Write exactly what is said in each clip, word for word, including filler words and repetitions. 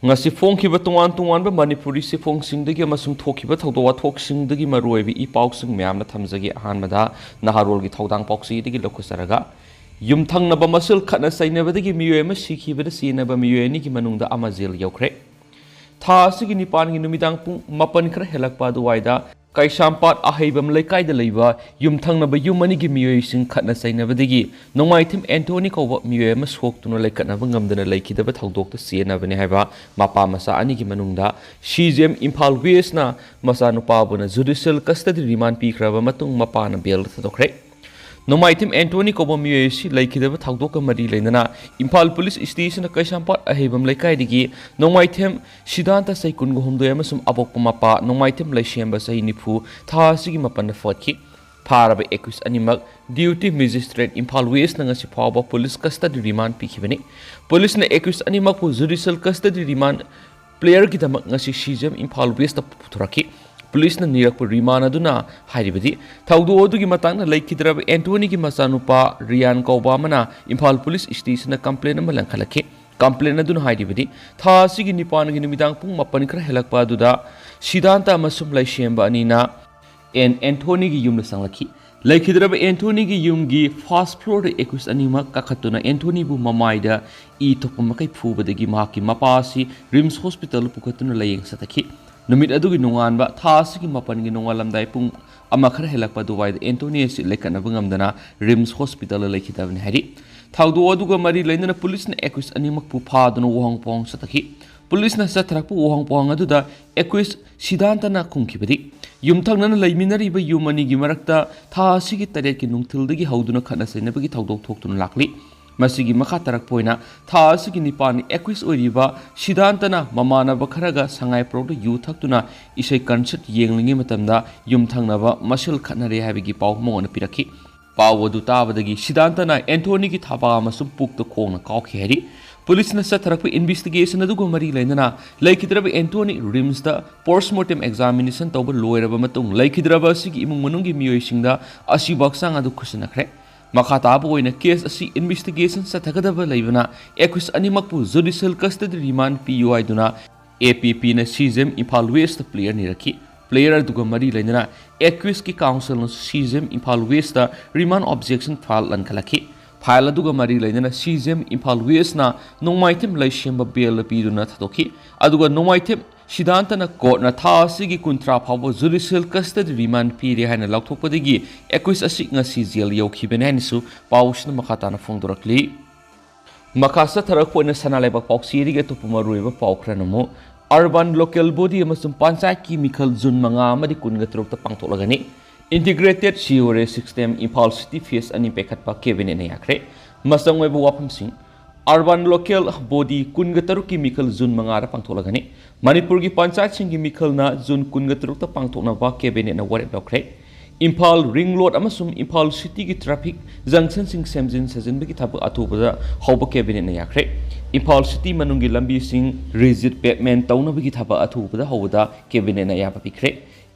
ꯉꯁꯤ ꯐꯣꯡꯈꯤꯕ ꯇꯣꯉꯥꯟ ꯇꯣꯉꯥꯟꯕ ꯃꯅꯤꯄꯨꯔꯤ ꯆꯦꯐꯣꯡꯁꯤꯡꯗꯒꯤ ꯑꯃꯁꯨꯡ ꯊꯣꯛꯈꯤꯕ ꯊꯧꯗꯣꯛ ꯋꯥꯊꯣꯛꯁꯤꯡꯗꯒꯤ ꯃꯔꯨꯑꯣꯏꯕ ꯏ ꯄꯥꯎꯁꯤꯡ ꯃꯌꯥꯝꯅ ꯊꯝꯖꯒꯦ꯫ ꯑꯍꯥꯟꯕꯗ ꯅꯍꯥꯔꯣꯜꯒꯤ ꯊꯧꯗꯥꯡ ꯄꯥꯎꯆꯦꯗꯒꯤ ꯂꯧꯈꯠꯆꯔꯒ, ꯌꯨꯝꯊꯪꯅꯕ ꯃꯁꯦꯜ ꯈꯠꯅ ꯆꯩꯅꯕꯗꯒꯤ ꯃꯤꯑꯣꯏ ꯑꯃ ꯁꯤꯈꯤꯕꯗ ꯆꯦꯟꯅꯕ ꯃꯤꯑꯣꯏ ꯑꯅꯤꯒꯤ ꯃꯅꯨꯡꯗ ꯑꯃ ꯖꯦꯜ ꯌꯧꯈ꯭ꯔꯦ꯫ ꯊꯥ ꯑꯁꯤꯒꯤ ꯅꯤꯄꯥꯟꯒꯤ ꯅꯨꯃꯤꯗꯥꯡ ꯄꯨꯡ ꯃꯥꯄꯟ ꯈꯔ ꯍꯦꯜꯂꯛꯄ ꯑꯗꯨꯋꯥꯏꯗ ꯀꯩꯁꯥꯝꯄꯥꯠ ꯑꯍꯩꯕꯝ ꯂꯩꯀꯥꯏꯗ ꯂꯩꯕ ꯌꯨꯝꯊꯪꯅꯕ ꯌꯨꯝ ꯑꯅꯤꯒꯤ ꯃꯤꯑꯣꯏꯁꯤꯡ ꯈꯠꯅ ꯆꯩꯅꯕꯗꯒꯤ ꯅꯣꯡꯃꯥꯏꯊꯦꯝ ꯑꯦꯟꯊꯣꯅꯤ ꯀꯧꯕ ꯃꯤꯑꯣꯏ ꯑꯃ ꯁꯣꯛꯇꯨꯅ ꯂꯩꯈꯠꯅꯕ ꯉꯝꯗꯅ ꯂꯩꯈꯤꯗꯕ ꯊꯧꯗꯣꯛꯇ ꯆꯦꯟꯅꯕꯅꯤ ꯍꯥꯏꯕ ꯃꯄꯥ ꯃꯆꯥ ꯑꯅꯤꯒꯤ ꯃꯅꯨꯡꯗ ꯁꯤ ꯖꯤ ꯑꯦꯝ ꯏꯝꯐꯥꯜ ꯋꯦꯁꯅ ꯃꯆꯥꯅꯨꯄꯥꯕꯨꯅ ꯖꯨꯗꯤꯁꯤꯌꯦꯜ ꯀꯁꯇꯗꯤ ꯔꯤꯃꯥꯟ ꯄꯤꯈ꯭ꯔꯕ ꯃꯇꯨꯡ ꯃꯄꯥꯅ ꯕꯦꯜꯗ ꯊꯥꯗꯣꯛꯈ꯭ꯔꯦ꯫ ꯅꯣꯡꯃꯥꯏꯊꯦꯝ ꯑꯦꯟꯊꯣꯅꯤ ꯀꯧꯕ ꯃꯤꯑꯣꯏ ꯑꯁꯤ ꯂꯩꯈꯤꯗꯕ ꯊꯧꯗꯣꯛꯀ ꯃꯔꯤ ꯂꯩꯅꯅ ꯏꯝꯐꯥꯜ ꯄꯨꯂꯤꯁ ꯁ꯭ꯇꯦꯁꯟꯅ ꯀꯩꯁꯥꯝꯄꯥꯠ ꯑꯍꯩꯕꯝ ꯂꯩꯀꯥꯏꯗꯒꯤ ꯅꯣꯡꯃꯥꯏꯊꯦꯝ ꯁꯤꯗꯥꯟꯇ ꯆꯍꯤ ꯀꯨꯟꯒ ꯍꯨꯝꯗꯣꯏ ꯑꯃꯁꯨꯡ ꯑꯄꯣꯛꯄ ꯃꯄꯥ ꯅꯣꯡꯃꯥꯏꯊꯦꯝ ꯂꯩꯁꯦꯝꯕ ꯆꯍꯤ ꯅꯤꯐꯨ ꯊꯥ ꯑꯁꯤꯒꯤ ꯃꯥꯄꯟꯗ ꯐꯥꯈꯤ꯫ ꯐꯥꯔꯕ ꯑꯦꯀ꯭ꯌꯨꯁ ꯑꯅꯤꯃꯛ ꯗꯤꯄ꯭ꯌꯨꯇꯤ ꯃꯦꯖꯤꯁꯇ꯭ꯔꯦꯠ ꯏꯝꯐꯥꯜ ꯋꯦꯁꯅ ꯉꯁꯤ ꯐꯥꯎꯕ ꯄꯨꯂꯤꯁ ꯀꯁꯇꯗꯤ ꯔꯤꯃꯥꯟ ꯄꯤꯈꯤꯕꯅꯤ꯫ ꯄꯨꯂꯤꯁꯅ ꯑꯦꯀ꯭ꯌꯨꯁ ꯑꯅꯤꯃꯛꯄꯨ ꯖꯨꯗꯤꯁꯤꯌꯦꯜ ꯀꯁꯇꯗꯤ ꯔꯤꯃꯥꯟ ꯄ꯭ꯂꯦꯌꯔꯒꯤꯗꯃꯛ ꯉꯁꯤ C J M Imphal west ꯄꯨꯊꯣꯔꯛꯈꯤ꯫ ꯄꯨꯂꯤꯁꯅ ꯅꯤꯔꯛꯄ ꯔꯤꯃꯥꯟ ꯑꯗꯨꯅ ꯍꯥꯏꯔꯤꯕꯗꯤ, ꯊꯧꯗꯣꯛ ꯑꯗꯨꯒꯤ ꯃꯇꯥꯡꯗ ꯂꯩꯈꯤꯗ꯭ꯔꯕ ꯑꯦꯟꯊꯣꯅꯤꯒꯤ ꯃꯆꯥꯅꯨꯄꯥ ꯔꯤꯌꯥꯟ ꯀꯧꯕ ꯑꯃꯅ ꯏꯝꯐꯥꯜ ꯄꯨꯂꯤꯁ ꯁ꯭ꯇꯦꯁꯟꯗ ꯀꯝꯄ꯭ꯂꯦꯟ ꯑꯃ ꯂꯪꯈꯠꯂꯛꯈꯤ꯫ ꯀꯝꯄ꯭ꯂꯦꯟ ꯑꯗꯨꯅ ꯍꯥꯏꯔꯤꯕꯗꯤ, ꯊꯥ ꯑꯁꯤꯒꯤ ꯅꯤꯄꯥꯟꯒꯤ ꯅꯨꯃꯤꯗꯥꯡ ꯄꯨꯡ ꯃꯥꯄꯟ ꯈꯔ ꯍꯦꯜꯂꯛꯄ ꯑꯗꯨꯗ ꯁꯤꯗꯥꯟꯇ ꯑꯃꯁꯨꯡ ꯂꯩꯁꯦꯝꯕ ꯑꯅꯤꯅ ꯑꯦꯟ ꯑꯦꯟꯊꯣꯅꯤꯒꯤ ꯌꯨꯝꯗ ꯆꯪꯂꯛꯈꯤ꯫ ꯂꯩꯈꯤꯗ꯭ꯔꯕ ꯑꯦꯟꯊꯣꯅꯤꯒꯤ ꯌꯨꯝꯒꯤ ꯐꯥꯔꯁ ꯐ꯭ꯂꯣꯔꯗ ꯑꯦꯀ꯭ꯌꯨꯁ ꯑꯅꯤꯃꯛ ꯀꯥꯈꯠꯇꯨꯅ ꯑꯦꯟꯊꯣꯅꯤꯕꯨ ꯃꯃꯥꯏꯗ ꯏ ꯊꯣꯛꯄ ꯃꯈꯩ ꯐꯨꯕꯗꯒꯤ ꯃꯍꯥꯛꯀꯤ ꯃꯄꯥ ꯑꯁꯤ ꯔꯤꯝꯁ ꯍꯣꯁꯄꯤꯇꯥꯜꯗ ꯄꯨꯈꯠꯇꯨꯅ ꯂꯥꯌꯦꯡ ꯆꯠꯊꯈꯤ꯫ ꯅꯨꯃꯤꯠ ꯑꯗꯨꯒꯤ ꯅꯣꯡꯉꯥꯟꯕ, ꯊꯥ ꯑꯁꯤꯒꯤ ꯃꯥꯄꯟꯒꯤ ꯅꯣꯡꯉꯥꯜꯂꯝꯗꯥꯏ ꯄꯨꯡ ꯑꯃ ꯈꯔ ꯍꯦꯜꯂꯛꯄ ꯑꯗꯨꯋꯥꯏꯗ ꯑꯦꯟꯊꯣꯅꯤ ꯑꯁꯤ ꯂꯩꯈꯠꯅꯕ ꯉꯝꯗꯅ ꯔꯤꯝꯁ ꯍꯣꯁꯄꯤꯇꯥꯜꯗ ꯂꯩꯈꯤꯗꯕꯅꯤ ꯍꯥꯏꯔꯤ꯫ ꯊꯧꯗꯣꯛ ꯑꯗꯨꯒ ꯃꯔꯤ ꯂꯩꯅꯅ ꯄꯨꯂꯤꯁꯅ ꯑꯦꯀ꯭ꯌꯨꯁ ꯑꯅꯤꯃꯛꯄꯨ ꯐꯥꯗꯨꯅ ꯋꯥꯍꯪ ꯄꯥꯎꯍꯪ ꯆꯠꯊꯈꯤ꯫ ꯄꯨꯂꯤꯁꯅ ꯆꯠꯊꯔꯛꯄ ꯋꯥꯍꯪ ꯄꯥꯎꯍꯪ ꯑꯗꯨꯗ ꯑꯦꯀ꯭ꯌꯨꯁ ꯁꯤꯗꯥꯟꯇꯅ ꯈꯨꯝꯈꯤꯕꯗꯤ, ꯌꯨꯝꯊꯪꯅꯅ ꯂꯩꯃꯤꯟꯅꯔꯤꯕ ꯌꯨꯝ ꯑꯅꯤꯒꯤ ꯃꯔꯛꯇ ꯊꯥ ꯑꯁꯤꯒꯤ ꯇꯔꯦꯠꯀꯤ ꯅꯨꯡꯊꯤꯜꯗꯒꯤ ꯍꯧꯗꯨꯅ ꯈꯠꯅ ꯆꯩꯅꯕꯒꯤ ꯊꯧꯗꯣꯛ ꯊꯣꯛꯇꯨꯅ ꯂꯥꯛꯂꯤ꯫ ꯃꯁꯤꯒꯤ ꯃꯈꯥ ꯇꯥꯔꯛꯄ ꯑꯣꯏꯅ ꯊꯥ ꯑꯁꯤꯒꯤ ꯅꯤꯄꯥꯟꯒꯤ ꯑꯦꯀ꯭ꯌꯨꯁ ꯑꯣꯏꯔꯤꯕ ꯁꯤꯗꯥꯟꯇꯅ ꯃꯃꯥꯟꯅꯕ ꯈꯔꯒ ꯁꯉꯥꯏꯄ꯭ꯔꯧꯗ ꯌꯨ ꯊꯛꯇꯨꯅ ꯏꯁꯩ ꯀꯟꯁꯔꯠ ꯌꯦꯡꯂꯤꯉꯩ ꯃꯇꯝꯗ ꯌꯨꯝꯊꯪꯅꯕ ꯃꯁꯦꯜ ꯈꯠꯅꯔꯦ ꯍꯥꯏꯕꯒꯤ ꯄꯥꯎ ꯃꯉꯣꯟꯗ ꯄꯤꯔꯛꯈꯤ꯫ ꯄꯥꯎ ꯑꯗꯨ ꯇꯥꯕꯗꯒꯤ ꯁꯤꯗꯥꯟꯇꯅ ꯑꯦꯟꯊꯣꯅꯤꯒꯤ ꯊꯕꯥꯛ ꯑꯃꯁꯨꯡ ꯄꯨꯛꯇ ꯈꯣꯡꯅ ꯀꯥꯎꯈꯤ ꯍꯥꯏꯔꯤ꯫ ꯄꯨꯂꯤꯁꯅ ꯆꯠꯊꯔꯛꯄ ꯏꯟꯚꯦꯁꯇꯤꯒꯦꯁꯟ ꯑꯗꯨꯒ ꯃꯔꯤ ꯂꯩꯅꯅ ꯂꯩꯈꯤꯗ꯭ꯔꯕ ꯑꯦꯟꯊꯣꯅꯤ ꯔꯤꯝꯁꯇ ꯄꯣꯁꯠꯃꯣꯔꯇꯦꯝ ꯑꯦꯛꯖꯥꯃꯤꯅꯦꯁꯟ ꯇꯧꯕ ꯂꯣꯏꯔꯕ ꯃꯇꯨꯡ ꯂꯩꯈꯤꯗ꯭ꯔꯕ ꯑꯁꯤꯒꯤ ꯏꯃꯨꯡ ꯃꯅꯨꯡꯒꯤ ꯃꯤꯑꯣꯏꯁꯤꯡꯗ ꯑꯁꯤꯕ ꯍꯛꯆꯥꯡ ꯑꯗꯨ ꯈꯨꯠꯁꯤꯟꯅꯈ꯭ꯔꯦ꯫ ꯃꯈꯥ ꯇꯥꯕ ꯑꯣꯏꯅ case ꯑꯁꯤ investigation ꯆꯠꯊꯒꯗꯕ ꯂꯩꯕꯅ accused ꯑꯅꯤꯃꯛꯄꯨ judicial custody remand ꯄꯤꯌꯨ ꯍꯥꯏꯗꯨꯅ A P Pꯅ C J M Imphal Westꯇ player ꯅꯤꯔꯛꯈꯤ꯫ Player ꯑꯗꯨꯒ ꯃꯔꯤ ꯂꯩꯅꯅ accusedꯀꯤ counselꯅ C J M Imphal Westꯇ remand objection file ꯂꯟꯈꯠꯂꯛꯈꯤ꯫ File ꯑꯗꯨꯒ ꯃꯔꯤ ꯂꯩꯅꯅ C J M Imphal Westꯅ ꯅꯣꯡꯃꯥꯏꯊꯦꯝ ꯂꯩꯁꯦꯝꯕ bail ꯄꯤꯗꯨꯅ ꯊꯥꯗꯣꯛꯈꯤ꯫ ꯑꯗꯨꯒ ꯅꯣꯡꯃꯥꯏꯊꯦꯝ ꯁꯤꯗꯥꯟꯇꯅ courtꯅ ꯊꯥ ꯑꯁꯤꯒꯤ ꯀꯨꯟꯊ꯭ꯔꯥ ꯐꯥꯎꯕ judicial custody remand ꯄꯤꯔꯦ ꯍꯥꯏꯅ ꯂꯥꯎꯊꯣꯛꯄꯗꯒꯤ accused ꯑꯁꯤ ꯉꯁꯤ jail ꯌꯧꯈꯤꯕꯅꯤ ꯍꯥꯏꯅꯁꯨ ꯄꯥꯎꯁꯤꯅ ꯃꯈꯥ ꯇꯥꯅ ꯐꯣꯡꯗꯣꯔꯛꯂꯤ꯫ ꯃꯈꯥ ꯆꯠꯊꯔꯛꯄ ꯑꯣꯏꯅ ꯁꯅꯥ ꯂꯩꯕꯥꯛ ꯄꯥꯎꯆꯦꯗꯒꯤ ꯑꯇꯣꯞꯄ ꯃꯔꯨꯑꯣꯏꯕ ꯄꯥꯎ ꯈꯔꯅ ꯑꯃꯨꯛ Urban Local Body ꯑꯃꯁꯨꯡ ꯄꯟꯆꯥꯌꯠꯀꯤ ꯃꯤꯈꯜ June ꯃꯉꯥ ꯑꯃꯗꯤ ꯀꯨꯟꯒ ꯇꯔꯨꯛꯇ ꯄꯥꯡꯊꯣꯛꯂꯒꯅꯤ꯫ Integrated Sewerage System Imphal City Phase ꯑꯅꯤ ꯄꯥꯏꯈꯠꯄ cabinetꯅ ꯌꯥꯈ꯭ꯔꯦ꯫ ꯃꯆꯪ ꯑꯣꯏꯕ ꯋꯥꯐꯝꯁꯤꯡ: Urban Local Body ꯀꯨꯟꯒ ꯇꯔꯨꯛꯀꯤ ꯃꯤꯈꯜ June ꯃꯉꯥꯗ ꯄꯥꯡꯊꯣꯛꯂꯒꯅꯤ꯫ ꯃꯅꯤꯄꯨꯔꯒꯤ ꯄꯟꯆꯥꯌꯠꯁꯤꯡꯒꯤ ꯃꯤꯈꯜꯅ June ꯀꯨꯟꯒ ꯇꯔꯨꯛꯇ ꯄꯥꯡꯊꯣꯛꯅꯕ cabinetꯅ ꯋꯥꯔꯦꯞ ꯂꯧꯈ꯭ꯔꯦ꯫ ꯏꯝꯐꯥꯜ ring road ꯑꯃꯁꯨꯡ ꯏꯝꯐꯥꯜ cityꯒꯤ traffic junctionꯁꯤꯡ ꯁꯦꯝꯖꯤꯟ ꯁꯥꯖꯤꯟꯕꯒꯤ ꯊꯕꯛ ꯑꯊꯨꯕꯗ ꯍꯧꯕ cabinetꯅ ꯌꯥꯈ꯭ꯔꯦ꯫ ꯏꯝꯐꯥꯜ city ꯃꯅꯨꯡꯒꯤ ꯂꯝꯕꯤꯁꯤꯡ rigid pavement ꯇꯧꯅꯕꯒꯤ ꯊꯕꯛ ꯑꯊꯨꯕꯗ ꯍꯧꯕꯗ cabinetꯅ ꯑꯌꯥꯕ ꯄꯤꯈ꯭ꯔꯦ꯫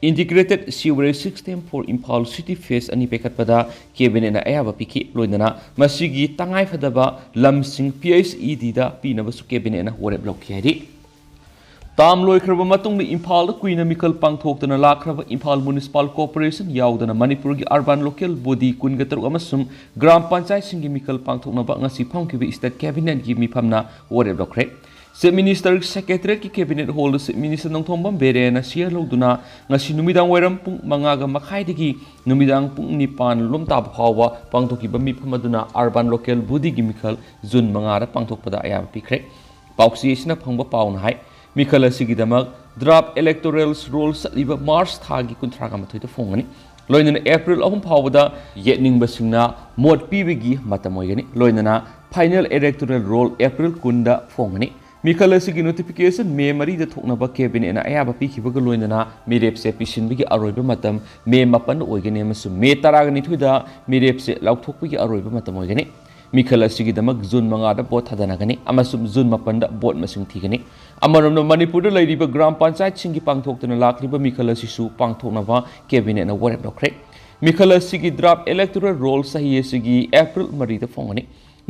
Integrated Sewerage System for Imphal City Phase ꯑꯅꯤ ꯄꯥꯏꯈꯠꯄꯗ cabinetꯅ ꯑꯌꯥꯕ ꯄꯤꯈꯤ꯫ ꯂꯣꯏꯅꯅ ꯃꯁꯤꯒꯤ ꯇꯉꯥꯏꯐꯗꯕ ꯂꯝꯁꯤꯡ P H E Dꯗ ꯄꯤꯅꯕꯁꯨ cabinetꯅ ꯋꯥꯔꯦꯞ ꯂꯧꯈꯤ ꯍꯥꯏꯔꯤ꯫ Term ꯂꯣꯏꯈ꯭ꯔꯕ ꯃꯇꯨꯡꯗ ꯏꯝꯐꯥꯜꯗ ꯀꯨꯏꯅ ꯃꯤꯈꯜ ꯄꯥꯡꯊꯣꯛꯇꯅ ꯂꯥꯛꯈ꯭ꯔꯕ ꯏꯝꯐꯥꯜ Municipal Corporation ꯌꯥꯎꯗꯅ ꯃꯅꯤꯄꯨꯔꯒꯤ Urban Local Body ꯀꯨꯟꯒ ꯇꯔꯨꯛ ꯑꯃꯁꯨꯡ ꯒ꯭ꯔꯥꯝ ꯄꯟꯆꯥꯌꯠꯁꯤꯡꯒꯤ ꯃꯤꯈꯜ ꯄꯥꯡꯊꯣꯛꯅꯕ ꯉꯁꯤ ꯐꯝꯈꯤꯕ State Cabinetꯀꯤ ꯃꯤꯐꯝꯅ ꯋꯥꯔꯦꯞ ꯂꯧꯈ꯭ꯔꯦ꯫ Chief Ministerꯒꯤ Secretariatꯀꯤ cabinet hallꯗ Chief Minister Nongthombam ꯕꯤꯔꯦꯟꯅ chair ꯂꯧꯗꯨꯅ ꯉꯁꯤ ꯅꯨꯃꯤꯗꯥꯡ ꯋꯥꯏꯔꯝ ꯄꯨꯡ ꯃꯉꯥꯒ ꯃꯈꯥꯏꯗꯒꯤ ꯅꯨꯃꯤꯗꯥꯡ ꯄꯨꯡ ꯅꯤꯄꯥꯟ ꯂꯣꯝ ꯇꯥꯕ ꯐꯥꯎꯕ ꯄꯥꯡꯊꯣꯛꯈꯤꯕ ꯃꯤꯐꯝ ꯑꯗꯨꯅ Urban Local Bodyꯒꯤ ꯃꯤꯈꯜ June ꯃꯉꯥꯗ ꯄꯥꯡꯊꯣꯛꯄꯗ ꯑꯌꯥꯕ ꯄꯤꯈ꯭ꯔꯦ꯫ ꯄꯥꯎꯆꯦ ꯑꯁꯤꯅ ꯐꯪꯕ ꯄꯥꯎꯅ ꯍꯥꯏ, ꯃꯤꯈꯜ ꯑꯁꯤꯒꯤꯗꯃꯛ draft electoral roll ꯆꯠꯂꯤꯕ March ꯊꯥꯒꯤ ꯀꯨꯟꯊ꯭ꯔꯥꯒ ꯃꯥꯊꯣꯏꯗ ꯐꯣꯡꯒꯅꯤ꯫ ꯂꯣꯏꯅꯅ April ꯑꯍꯨꯝ ꯐꯥꯎꯕꯗ ꯌꯦꯠꯅꯤꯡꯕꯁꯤꯡꯅ ꯃꯣꯠ ꯄꯤꯕꯒꯤ ꯃꯇꯝ ꯑꯣꯏꯒꯅꯤ꯫ ꯂꯣꯏꯅꯅ final electoral roll April ꯀꯨꯟꯗ ꯐꯣꯡꯒꯅꯤ꯫ ꯃꯤꯈꯜ ꯑꯁꯤꯒꯤ notification May ꯃꯔꯤꯗ ꯊꯣꯛꯅꯕ cabinetꯅ ꯑꯌꯥꯕ ꯄꯤꯈꯤꯕꯒ ꯂꯣꯏꯅꯅ ꯃꯤꯔꯦꯞꯁꯦ ꯄꯤꯁꯤꯟꯕꯒꯤ ꯑꯔꯣꯏꯕ ꯃꯇꯝ May ꯃꯥꯄꯟꯗ ꯑꯣꯏꯒꯅꯤ ꯑꯃꯁꯨꯡ May ꯇꯔꯥꯅꯤꯊꯣꯏꯗ ꯃꯤꯔꯦꯞꯁꯦ ꯂꯥꯎꯊꯣꯛꯄꯒꯤ ꯑꯔꯣꯏꯕ ꯃꯇꯝ ꯑꯣꯏꯒꯅꯤ꯫ ꯃꯤꯈꯜ ꯑꯁꯤꯒꯤꯗꯃꯛ June ꯃꯉꯥꯗ vote ꯊꯥꯗꯅꯒꯅꯤ ꯑꯃꯁꯨꯡ June ꯃꯥꯄꯟꯗ vote ꯃꯁꯤꯡ ꯊꯤꯒꯅꯤ꯫ ꯑꯃꯔꯣꯝꯗ ꯃꯅꯤꯄꯨꯔꯗ ꯂꯩꯔꯤꯕ ꯒ꯭ꯔꯥꯝ ꯄꯟꯆꯥꯌꯠꯁꯤꯡꯒꯤ ꯄꯥꯡꯊꯣꯛꯇꯨꯅ ꯂꯥꯛꯂꯤꯕ ꯃꯤꯈꯜ ꯑꯁꯤꯁꯨ ꯄꯥꯡꯊꯣꯛꯅꯕ cabinetꯅ ꯋꯥꯔꯦꯞ ꯂꯧꯈ꯭ꯔꯦ꯫ ꯃꯤꯈꯜ ꯑꯁꯤꯒꯤ draft electoral roll ꯆꯍꯤ ꯑꯁꯤꯒꯤ April ꯃꯔꯤꯗ ꯐꯣꯡꯒꯅꯤ꯫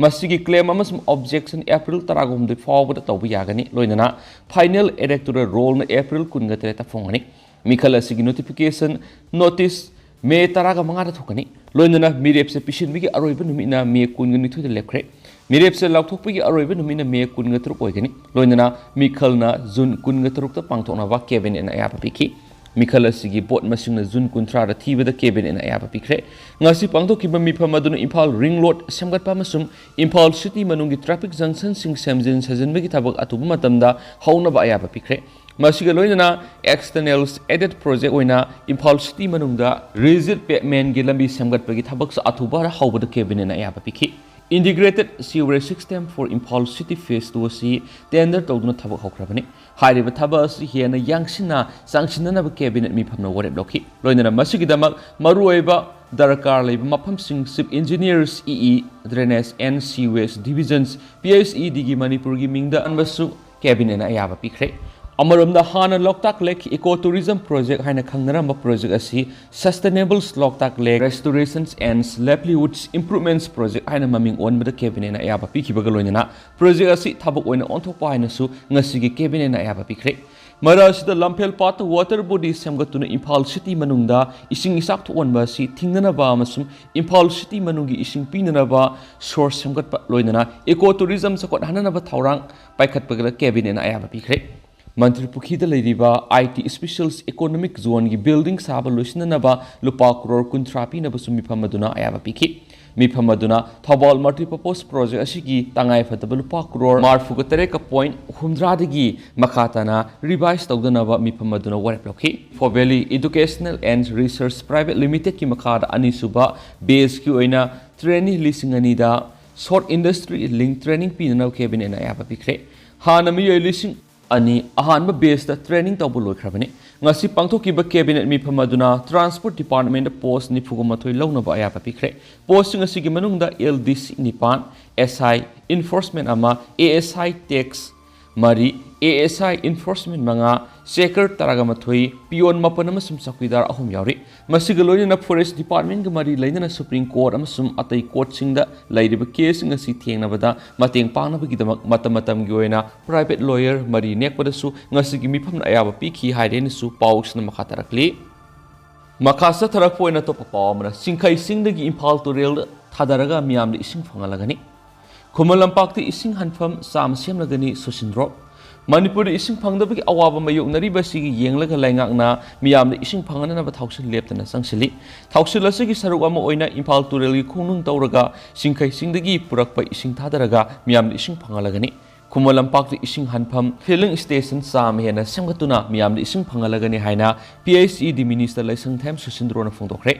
ꯃꯁꯤꯒꯤ claim ꯑꯃꯁꯨꯡ objection April ꯇꯔꯥꯍꯨꯝꯗꯣꯏ ꯐꯥꯎꯕꯗ ꯇꯧꯕ ꯌꯥꯒꯅꯤ, ꯂꯣꯏꯅꯅ final electoral rollꯅ April ꯀꯨꯟꯒ ꯇꯔꯦꯠꯇ ꯐꯣꯡꯒꯅꯤ꯫ ꯃꯤꯈꯜ ꯑꯁꯤꯒꯤ notification notice May ꯇꯔꯥꯃꯉꯥꯗ ꯊꯣꯛꯀꯅꯤ꯫ ꯂꯣꯏꯅꯅ ꯃꯤꯔꯦꯞꯁꯦ ꯄꯤꯁꯤꯟꯕꯒꯤ ꯑꯔꯣꯏꯕ ꯅꯨꯃꯤꯠꯅ May ꯀꯨꯟꯅꯤꯊꯣꯏꯗ ꯂꯦꯞꯈ꯭ꯔꯦ꯫ ꯃꯤꯔꯦꯞꯁꯦ ꯂꯥꯎꯊꯣꯛꯄꯒꯤ ꯑꯔꯣꯏꯕ ꯅꯨꯃꯤꯠꯅ May ꯀꯨꯟꯒ ꯇꯔꯨꯛ ꯑꯣꯏꯒꯅꯤ꯫ ꯂꯣꯏꯅꯅ ꯃꯤꯈꯜꯅ June ꯀꯨꯟꯒ ꯇꯔꯨꯛꯇ ꯄꯥꯡꯊꯣꯛꯅꯕ cabinetꯅ ꯑꯌꯥꯕ ꯄꯤꯈꯤ꯫ ꯃꯤꯈꯜ ꯑꯁꯤꯒꯤ vote ꯃꯁꯤꯡꯅ June ꯀꯨꯟꯊ꯭ꯔꯥꯗ ꯊꯤꯕꯗ cabinetꯅ ꯑꯌꯥꯕ ꯄꯤꯈ꯭ꯔꯦ꯫ ꯉꯁꯤ ꯄꯥꯡꯊꯣꯛꯈꯤꯕ ꯃꯤꯐꯝ ꯑꯗꯨꯅ ꯏꯝꯐꯥꯜ ring road ꯁꯦꯝꯒꯠꯄ ꯑꯃꯁꯨꯡ ꯏꯝꯐꯥꯜ city ꯃꯅꯨꯡꯒꯤ traffic junctionꯁꯤꯡ ꯁꯦꯝꯖꯤꯟ ꯁꯥꯖꯤꯟꯕꯒꯤ ꯊꯕꯛ ꯑꯊꯨꯕ ꯃꯇꯝꯗ ꯍꯧꯅꯕ ꯑꯌꯥꯕ ꯄꯤꯈ꯭ꯔꯦ꯫ ꯃꯁꯤꯒ ꯂꯣꯏꯅꯅ external aided project ꯑꯣꯏꯅ ꯏꯝꯐꯥꯜ city ꯃꯅꯨꯡꯗ rigid pavementꯀꯤ ꯂꯝꯕꯤ ꯁꯦꯝꯒꯠꯄꯒꯤ ꯊꯕꯛꯁꯨ ꯑꯊꯨꯕ ꯍꯧꯕꯗ cabinetꯅ ꯑꯌꯥꯕ ꯄꯤꯈꯤ꯫ Integrated sewerage system for Imphal city phase two ꯑꯁꯤ tender ꯇꯧꯗꯨꯅ ꯊꯕꯛ ꯍꯧꯈ꯭ꯔꯕꯅꯤ꯫ ꯍꯥꯏꯔꯤꯕ ꯊꯕꯛ ꯑꯁꯤ ꯍꯦꯟꯅ ꯌꯥꯡꯁꯤꯟꯅ ꯆꯥꯡꯁꯤꯟꯅꯅꯕ cabinet ꯃꯤꯐꯝꯅ ꯋꯥꯔꯦꯞ ꯂꯧꯈꯤ꯫ ꯂꯣꯏꯅꯅ ꯃꯁꯤꯒꯤꯗꯃꯛ ꯃꯔꯨꯑꯣꯏꯕ ꯗꯔꯀꯥꯔ ꯂꯩꯕ ꯃꯐꯝꯁꯤꯡ chief engineers, E E, drainage and sewage divisions, P H E Dꯒꯤ ꯃꯅꯤꯄꯨꯔꯒꯤ ꯃꯤꯡꯗ ꯑꯟꯕꯁꯨ cabinetꯅ ꯑꯌꯥꯕ ꯄꯤꯈ꯭ꯔꯦ꯫ ꯑꯃꯔꯣꯝꯗ, ꯍꯥꯟꯅ ꯂꯣꯛꯇꯥꯛ Lake Eco Tourism Project ꯍꯥꯏꯅ ꯈꯪꯅꯔꯝꯕ project ꯑꯁꯤ Sustainable Loktak Lake Restorations and Livelihoods Improvements Project ꯍꯥꯏꯅ ꯃꯃꯤꯡ ꯑꯣꯟꯕꯗ cabinetꯅ ꯑꯌꯥꯕ ꯄꯤꯈꯤꯕꯒ ꯂꯣꯏꯅꯅ project ꯑꯁꯤ ꯊꯕꯛ ꯑꯣꯏꯅ ꯑꯣꯟꯊꯣꯛꯄ ꯍꯥꯏꯅꯁꯨ ꯉꯁꯤꯒꯤ cabinetꯅ ꯑꯌꯥꯕ ꯄꯤꯈ꯭ꯔꯦ꯫ ꯃꯔꯛ ꯑꯁꯤꯗ ꯂꯝꯐꯦꯜ ꯄꯥꯠꯇ water body ꯁꯦꯝꯒꯠꯇꯨꯅ ꯏꯝꯐꯥꯜ city ꯃꯅꯨꯡꯗ ꯏꯁꯤꯡ ꯏꯆꯥꯎ ꯊꯣꯛꯍꯟꯕ ꯑꯁꯤ ꯊꯤꯡꯅꯅꯕ ꯑꯃꯁꯨꯡ ꯏꯝꯐꯥꯜ city ꯃꯅꯨꯡꯒꯤ ꯏꯁꯤꯡ ꯄꯤꯅꯅꯕ source ꯁꯦꯝꯒꯠꯄ, ꯂꯣꯏꯅꯅ eco tourism ꯆꯥꯎꯈꯠꯍꯟꯅꯅꯕ ꯊꯧꯔꯥꯡ ꯄꯥꯏꯈꯠꯄꯗ cabinetꯅ ꯑꯌꯥꯕ ꯄꯤꯈ꯭ꯔꯦ꯫ ꯃꯟꯇ꯭ꯔꯤ ꯄꯨꯈ꯭ꯔꯤꯗ ꯂꯩꯔꯤꯕ I T Special Economic Zoneꯒꯤ building ꯁꯥꯕ ꯂꯣꯏꯁꯤꯟꯅꯅꯕ ꯂꯨꯄꯥ ꯀ꯭ꯔꯣꯔ ꯀꯨꯟꯊ꯭ꯔꯥ ꯄꯤꯅꯕꯁꯨ ꯃꯤꯐꯝ ꯑꯗꯨꯅ ꯑꯌꯥꯕ ꯄꯤꯈꯤ꯫ ꯃꯤꯐꯝ ꯑꯗꯨꯅ ꯊꯧꯕꯥꯜ multipurpose project ꯑꯁꯤꯒꯤ ꯇꯉꯥꯏꯐꯗꯕ ꯂꯨꯄꯥ ꯀ꯭ꯔꯣꯔ ꯃꯔꯤꯐꯨꯇꯔꯦꯠꯀ point ꯍꯨꯝꯗ꯭ꯔꯥꯗꯒꯤ ꯃꯈꯥ ꯇꯥꯅ revise ꯇꯧꯗꯅꯕ ꯃꯤꯐꯝ ꯑꯗꯨꯅ ꯋꯥꯔꯦꯞ ꯂꯧꯈꯤ꯫ Pho Valley Educational and Research Private Limitedꯀꯤ ꯃꯈꯥꯗ ꯑꯅꯤꯁꯨꯕ batchꯀꯤ ꯑꯣꯏꯅ trainee ꯂꯤꯁꯤꯡ ꯑꯅꯤꯗ short industry link training ꯄꯤꯅꯅꯕ cabinetꯅ ꯑꯌꯥꯕ ꯄꯤꯈ꯭ꯔꯦ꯫ ꯍꯥꯟꯅ ꯃꯤꯑꯣꯏ ꯂꯤꯁꯤꯡ ꯑꯅꯤ ꯑꯍꯥꯟꯕ batchꯇ training ꯇꯧꯕ ꯂꯣꯏꯈ꯭ꯔꯕꯅꯤ꯫ ꯉꯁꯤ ꯄꯥꯡꯊꯣꯛꯈꯤꯕ cabinet ꯃꯤꯐꯝ ꯑꯗꯨꯅ transport departmentꯇ post ꯅꯤꯐꯨꯒ ꯃꯥꯊꯣꯏ ꯂꯧꯅꯕ ꯑꯌꯥꯕ ꯄꯤꯈ꯭ꯔꯦ꯫ Postꯁꯤꯡ ꯑꯁꯤꯒꯤ ꯃꯅꯨꯡꯗ L D C ꯅꯤꯄꯥꯟ, S I enforcement ꯑꯃ, A S I tax ꯃꯔꯤ, ꯑꯦ ꯑꯦꯁ ꯑꯥꯏ enforcement ꯃꯉꯥ, ꯆꯦꯀꯔ ꯇꯔꯥꯒ ꯃꯥꯊꯣꯏ, ꯄꯤꯌꯣꯟ ꯃꯥꯄꯟ ꯑꯃꯁꯨꯡ ꯆꯧꯀꯤꯗꯥꯔ ꯑꯍꯨꯝ ꯌꯥꯎꯔꯤ꯫ ꯃꯁꯤꯒ ꯂꯣꯏꯅꯅ forest department ꯒ ꯃꯔꯤ ꯂꯩꯅꯅ Supreme Court ꯑꯃꯁꯨꯡ ꯑꯇꯩ court ꯁꯤꯡꯗ ꯂꯩꯔꯤꯕ case ꯁꯤꯡ ꯑꯁꯤ ꯊꯦꯡꯅꯕꯗ ꯃꯇꯦꯡ ꯄꯥꯡꯅꯕꯒꯤꯗꯃꯛ ꯃꯇꯝ ꯃꯇꯝꯒꯤ ꯑꯣꯏꯅ private lawyer ꯃꯔꯤ ꯅꯦꯛꯄꯗꯁꯨ ꯉꯁꯤꯒꯤ ꯃꯤꯐꯝꯅ ꯑꯌꯥꯕ ꯄꯤꯈꯤ ꯍꯥꯏꯔꯦꯅꯁꯨ ꯄꯥꯎꯁꯤꯅ ꯃꯈꯥ ꯇꯥꯔꯛꯂꯤ꯫ ꯃꯈꯥ ꯆꯠꯊꯔꯛꯄ ꯑꯣꯏꯅ ꯑꯇꯣꯞꯄ ꯄꯥꯎ ꯑꯃꯅ, ꯆꯤꯡꯈꯩ ꯆꯤꯡꯗꯒꯤ ꯏꯝꯐꯥꯜ ꯇꯨꯔꯦꯜꯗ ꯊꯥꯗꯔꯒ ꯃꯤꯌꯥꯝꯗ ꯏꯁꯤꯡ ꯐꯪꯍꯜꯂꯒꯅꯤ꯫ ꯈꯨꯃꯟ ꯂꯝꯄꯥꯛꯇ ꯏꯁꯤꯡ ꯍꯟꯐꯝ ꯆꯥꯝꯃ ꯁꯦꯝꯂꯒꯅꯤ, ꯁꯨꯁꯤꯟꯗ꯭ꯔꯣ꯫ ꯃꯅꯤꯄꯨꯔꯗ ꯏꯁꯤꯡ ꯐꯪꯗꯕꯒꯤ ꯑꯋꯥꯕ ꯃꯥꯌꯣꯛꯅꯔꯤꯕ ꯑꯁꯤꯒꯤ ꯌꯦꯡꯂꯒ ꯂꯩꯉꯥꯛꯅ ꯃꯤꯌꯥꯝꯗ ꯏꯁꯤꯡ ꯐꯪꯍꯟꯅꯅꯕ ꯊꯧꯁꯤꯜ ꯂꯦꯞꯇꯅ ꯆꯪꯁꯤꯜꯂꯤ꯫ ꯊꯧꯁꯤꯜ ꯑꯁꯤꯒꯤ ꯁꯔꯨꯛ ꯑꯃ ꯑꯣꯏꯅ ꯏꯝꯐꯥꯜ ꯇꯨꯔꯦꯜꯒꯤ ꯈꯣꯡꯅꯨꯡ ꯇꯧꯔꯒ ꯆꯤꯡꯈꯩ ꯆꯤꯡꯗꯒꯤ ꯄꯨꯔꯛꯄ ꯏꯁꯤꯡ ꯊꯥꯗꯔꯒ ꯃꯤꯌꯥꯝꯗ ꯏꯁꯤꯡ ꯐꯪꯍꯜꯂꯒꯅꯤ꯫ ꯈꯨꯃꯟ ꯂꯝꯄꯥꯛꯇ ꯏꯁꯤꯡ ꯍꯟꯐꯝ filling station ꯆꯥꯝꯃ ꯍꯦꯟꯅ ꯁꯦꯝꯒꯠꯇꯨꯅ ꯃꯤꯌꯥꯝꯗ ꯏꯁꯤꯡ ꯐꯪꯍꯜꯂꯒꯅꯤ ꯍꯥꯏꯅ P H E D minister ꯂꯩꯁꯪꯊꯦꯝ ꯁꯨꯁꯤꯟꯗ꯭ꯔꯣꯅ ꯐꯣꯡꯗꯣꯛꯈ꯭ꯔꯦ꯫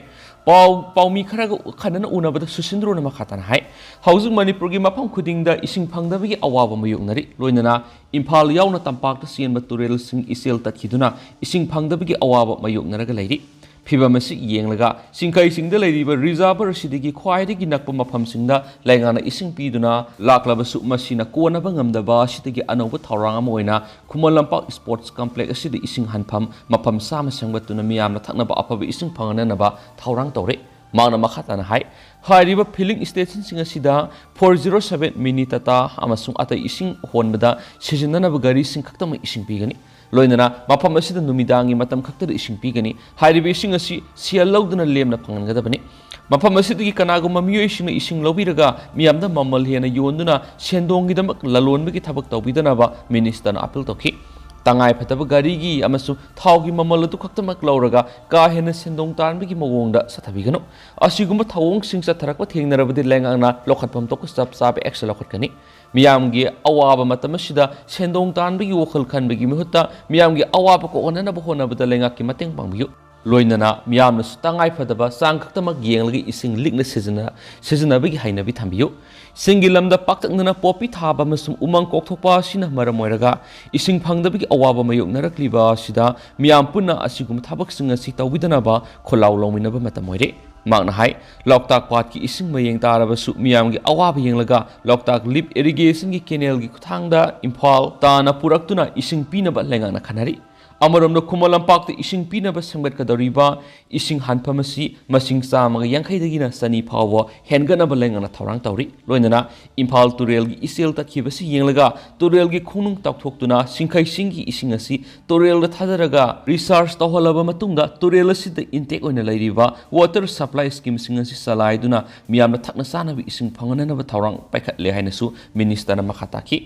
ꯄꯥꯎ, ꯄꯥꯎꯃꯤ ꯈꯔꯒ ꯎ-, ꯈꯟꯅꯅ ꯎꯅꯕꯗ ꯁꯨꯁꯤꯟꯗ꯭ꯔꯣꯅ ꯃꯈꯥ ꯇꯥꯅ ꯍꯥꯏ, ꯍꯧꯖꯤꯛ ꯃꯅꯤꯄꯨꯔꯒꯤ ꯃꯐꯝ ꯈꯨꯗꯤꯡꯗ ꯏꯁꯤꯡ ꯐꯪꯗꯕꯒꯤ ꯑꯋꯥꯕ ꯃꯥꯌꯣꯛꯅꯔꯤ꯫ ꯂꯣꯏꯅꯅ ꯏꯝꯐꯥꯜ ꯌꯥꯎꯅ ꯇꯝꯄꯥꯛꯇ ꯆꯦꯟꯕ ꯇꯨꯔꯦꯜꯁꯤꯡ ꯏꯆꯦꯜ ꯇꯠꯈꯤꯗꯨꯅ ꯏꯁꯤꯡ ꯐꯪꯗꯕꯒꯤ ꯑꯋꯥꯕ ꯃꯥꯌꯣꯛꯅꯔꯒ ꯂꯩꯔꯤ꯫ ꯐꯤꯚꯝ ꯑꯁꯤ ꯌꯦꯡꯂꯒ ꯆꯤꯡꯈꯩꯁꯤꯡꯗ ꯂꯩꯔꯤꯕ reservoir ꯑꯁꯤꯗꯒꯤ ꯈ꯭ꯋꯥꯏꯗꯒꯤ ꯅꯛꯄ ꯃꯐꯝꯁꯤꯡꯗ ꯂꯩꯉꯥꯛꯅ ꯏꯁꯤꯡ ꯄꯤꯗꯨꯅ ꯂꯥꯛꯂꯕꯁꯨ ꯃꯁꯤꯅ ꯀꯣꯟꯅꯕ ꯉꯝꯗꯕ ꯑꯁꯤꯗꯒꯤ ꯑꯅꯧꯕ ꯊꯧꯔꯥꯡ ꯑꯃ ꯑꯣꯏꯅ ꯈꯨꯃꯟ ꯂꯝꯄꯥꯛ sports complex ꯑꯁꯤꯗ ꯏꯁꯤꯡ ꯍꯟꯐꯝ ꯃꯐꯝ ꯆꯥꯝꯃ ꯁꯦꯝꯒꯠꯇꯨꯅ ꯃꯤꯌꯥꯝꯅ ꯊꯛꯅꯕ ꯑꯐꯕ ꯏꯁꯤꯡ ꯐꯪꯍꯟꯅꯅꯕ ꯊꯧꯔꯥꯡ ꯇꯧꯔꯦ꯫ ꯃꯍꯥꯛꯅ ꯃꯈꯥ ꯇꯥꯅ ꯍꯥꯏ, ꯍꯥꯏꯔꯤꯕ filling stationꯁꯤꯡ ꯑꯁꯤꯗ four zero seven mini Tata ꯑꯃꯁꯨꯡ ꯑꯇꯩ ꯏꯁꯤꯡ ꯍꯣꯟꯕꯗ ꯁꯤꯖꯤꯟꯅꯅꯕ ꯒꯥꯔꯤꯁꯤꯡ ꯈꯛꯇꯃꯛ ꯏꯁꯤꯡ ꯄꯤꯒꯅꯤ꯫ ꯂꯣꯏꯅꯅ ꯃꯐꯝ ꯑꯁꯤꯗ ꯅꯨꯃꯤꯗꯥꯡꯒꯤ ꯃꯇꯝ ꯈꯛꯇꯗ ꯏꯁꯤꯡ ꯄꯤꯒꯅꯤ꯫ ꯍꯥꯏꯔꯤꯕ ꯏꯁꯤꯡ ꯑꯁꯤ ꯁꯦꯜ ꯂꯧꯗꯨꯅ ꯂꯦꯝꯅ ꯐꯪꯍꯟꯒꯗꯕꯅꯤ꯫ ꯃꯐꯝ ꯑꯁꯤꯗꯒꯤ ꯀꯅꯥꯒꯨꯝꯕ ꯃꯤꯑꯣꯏꯁꯤꯡꯅ ꯏꯁꯤꯡ ꯂꯧꯕꯤꯔꯒ ꯃꯤꯌꯥꯝꯗ ꯃꯃꯜ ꯍꯦꯟꯅ ꯌꯣꯟꯗꯨꯅ ꯁꯦꯟꯗꯣꯡꯒꯤꯗꯃꯛ ꯂꯂꯣꯟꯕꯒꯤ ꯊꯕꯛ ꯇꯧꯕꯤꯗꯅꯕ ministerꯅ appeal ꯇꯧꯈꯤ꯫ ꯇꯉꯥꯏ ꯐꯗꯕ ꯒꯥꯔꯤꯒꯤ ꯑꯃꯁꯨꯡ ꯊꯥꯎꯒꯤ ꯃꯃꯜ ꯑꯗꯨ ꯈꯛꯇꯃꯛ ꯂꯧꯔꯒ ꯀꯥ ꯍꯦꯟꯅ ꯁꯦꯟꯗꯣꯡ ꯇꯥꯟꯕꯒꯤ ꯃꯑꯣꯡꯗ ꯆꯠꯊꯕꯤꯒꯅꯨ꯫ ꯑꯁꯤꯒꯨꯝꯕ ꯊꯧꯑꯣꯡꯁꯤꯡ ꯆꯠꯊꯔꯛꯄ ꯊꯦꯡꯅꯔꯕꯗꯤ ꯂꯩꯉꯥꯛꯅ ꯂꯧꯈꯠꯐꯝ ꯊꯣꯛꯄ ꯆꯞ ꯆꯥꯕ action ꯂꯧꯈꯠꯀꯅꯤ꯫ ꯃꯤꯌꯥꯝꯒꯤ ꯑꯋꯥꯕ ꯃꯇꯝ ꯑꯁꯤꯗ ꯁꯦꯟꯗꯣꯡ ꯇꯥꯟꯕꯒꯤ ꯋꯥꯈꯜ ꯈꯟꯕꯒꯤ ꯃꯍꯨꯠꯇ ꯃꯤꯌꯥꯝꯒꯤ ꯑꯋꯥꯕ ꯀꯣꯛꯍꯟꯅꯅꯕ ꯍꯣꯠꯅꯕꯗ ꯂꯩꯉꯥꯛꯀꯤ ꯃꯇꯦꯡ ꯄꯥꯡꯕꯤꯌꯨ꯫ ꯂꯣꯏꯅꯅ ꯃꯤꯌꯥꯝꯅꯁꯨ ꯇꯉꯥꯏ ꯐꯗꯕ ꯆꯥꯡ ꯈꯛꯇꯃꯛ ꯌꯦꯡꯂꯒ ꯏꯁꯤꯡ ꯂꯤꯛꯅ ꯁꯤꯖꯤꯟꯅ-, ꯁꯤꯖꯤꯟꯅꯕꯒꯤ ꯍꯩꯅꯕꯤ ꯊꯝꯕꯤꯌꯨ꯫ ꯏꯁꯤꯡꯒꯤ ꯂꯝꯗ ꯄꯥꯛꯇꯛꯅꯅ ꯄꯣꯄꯤ ꯊꯥꯕ ꯑꯃꯁꯨꯡ ꯎꯃꯪ ꯀꯣꯛꯊꯣꯛꯄ ꯑꯁꯤꯅ ꯃꯔꯝ ꯑꯣꯏꯔꯒ ꯏꯁꯤꯡ ꯐꯪꯗꯕꯒꯤ ꯑꯋꯥꯕ ꯃꯥꯌꯣꯛꯅꯔꯛꯂꯤꯕ ꯑꯁꯤꯗ ꯃꯤꯌꯥꯝ ꯄꯨꯟꯅ ꯑꯁꯤꯒꯨꯝꯕ ꯊꯕꯛꯁꯤꯡ ꯑꯁꯤ ꯇꯧꯕꯤꯗꯅꯕ ꯈꯣꯜꯂꯥꯎ ꯂꯥꯎꯃꯤꯟꯅꯕ ꯃꯇꯝ ꯑꯣꯏꯔꯦ꯫ ꯃꯍꯥꯛꯅ ꯍꯥꯏ, ꯂꯣꯛꯇꯥꯛ ꯄꯥꯠꯀꯤ ꯏꯁꯤꯡ ꯃꯌꯦꯡ ꯇꯥꯔꯕꯁꯨ ꯃꯤꯌꯥꯝꯒꯤ ꯑꯋꯥꯕ ꯌꯦꯡꯂꯒ ꯂꯣꯛꯇꯥꯛ ꯂꯤꯐ ꯏꯔꯤꯒꯦꯁꯟꯒꯤ ꯀꯦꯅꯦꯜꯒꯤ ꯈꯨꯠꯊꯥꯡꯗ ꯏꯝꯐꯥꯜ ꯇꯥꯅ ꯄꯨꯔꯛꯇꯨꯅ ꯏꯁꯤꯡ ꯄꯤꯅꯕ ꯂꯩꯉꯥꯛꯅ ꯈꯟꯅꯔꯤ꯫ ꯑꯃꯔꯣꯝꯗ ꯈꯨꯃꯟ ꯂꯝꯄꯥꯛꯇ ꯏꯁꯤꯡ ꯄꯤꯅꯕ ꯁꯦꯝꯒꯠꯀꯗꯧꯔꯤꯕ ꯏꯁꯤꯡ ꯍꯥꯟꯐꯝ ꯑꯁꯤ ꯃꯁꯤꯡ ꯆꯥꯝꯃꯒ ꯌꯥꯡꯈꯩꯗꯒꯤꯅ ꯆꯅꯤ ꯐꯥꯎꯕ ꯍꯦꯟꯒꯠꯅꯕ ꯂꯩꯉꯥꯛꯅ ꯊꯧꯔꯥꯡ ꯇꯧꯔꯤ꯫ ꯂꯣꯏꯅꯅ ꯏꯝꯐꯥꯜ ꯇꯨꯔꯦꯜꯒꯤ ꯏꯆꯦꯜ ꯇꯠꯈꯤꯕꯁꯤ ꯌꯦꯡꯂꯒ ꯇꯨꯔꯦꯜꯒꯤ ꯈꯣꯡꯅꯨꯡ ꯇꯥꯎꯊꯣꯛꯇꯨꯅ ꯁꯤꯡꯈꯩꯁꯤꯡꯒꯤ ꯏꯁꯤꯡ ꯑꯁꯤ ꯇꯨꯔꯦꯜꯗ ꯊꯥꯗꯔꯒ ꯔꯤꯆꯥꯔꯖ ꯇꯧꯍꯜꯂꯕ ꯃꯇꯨꯡꯗ ꯇꯨꯔꯦꯜ ꯑꯁꯤꯗ ꯏꯟꯇꯦꯛ ꯑꯣꯏꯅ ꯂꯩꯔꯤꯕ ꯋꯥꯇꯔ ꯁꯄ꯭ꯂꯥꯏ ꯁ꯭ꯀꯤꯝꯁꯤꯡ ꯑꯁꯤ ꯆꯂꯥꯏꯗꯨꯅ ꯃꯤꯌꯥꯝꯅ ꯊꯛꯅ ꯆꯥꯅꯕ ꯏꯁꯤꯡ ꯐꯪꯍꯟꯅꯅꯕ ꯊꯧꯔꯥꯡ ꯄꯥꯏꯈꯠꯂꯦ ꯍꯥꯏꯅꯁꯨ ꯃꯤꯅꯤꯁꯇꯔꯅ ꯃꯈꯥ ꯇꯥꯈꯤ꯫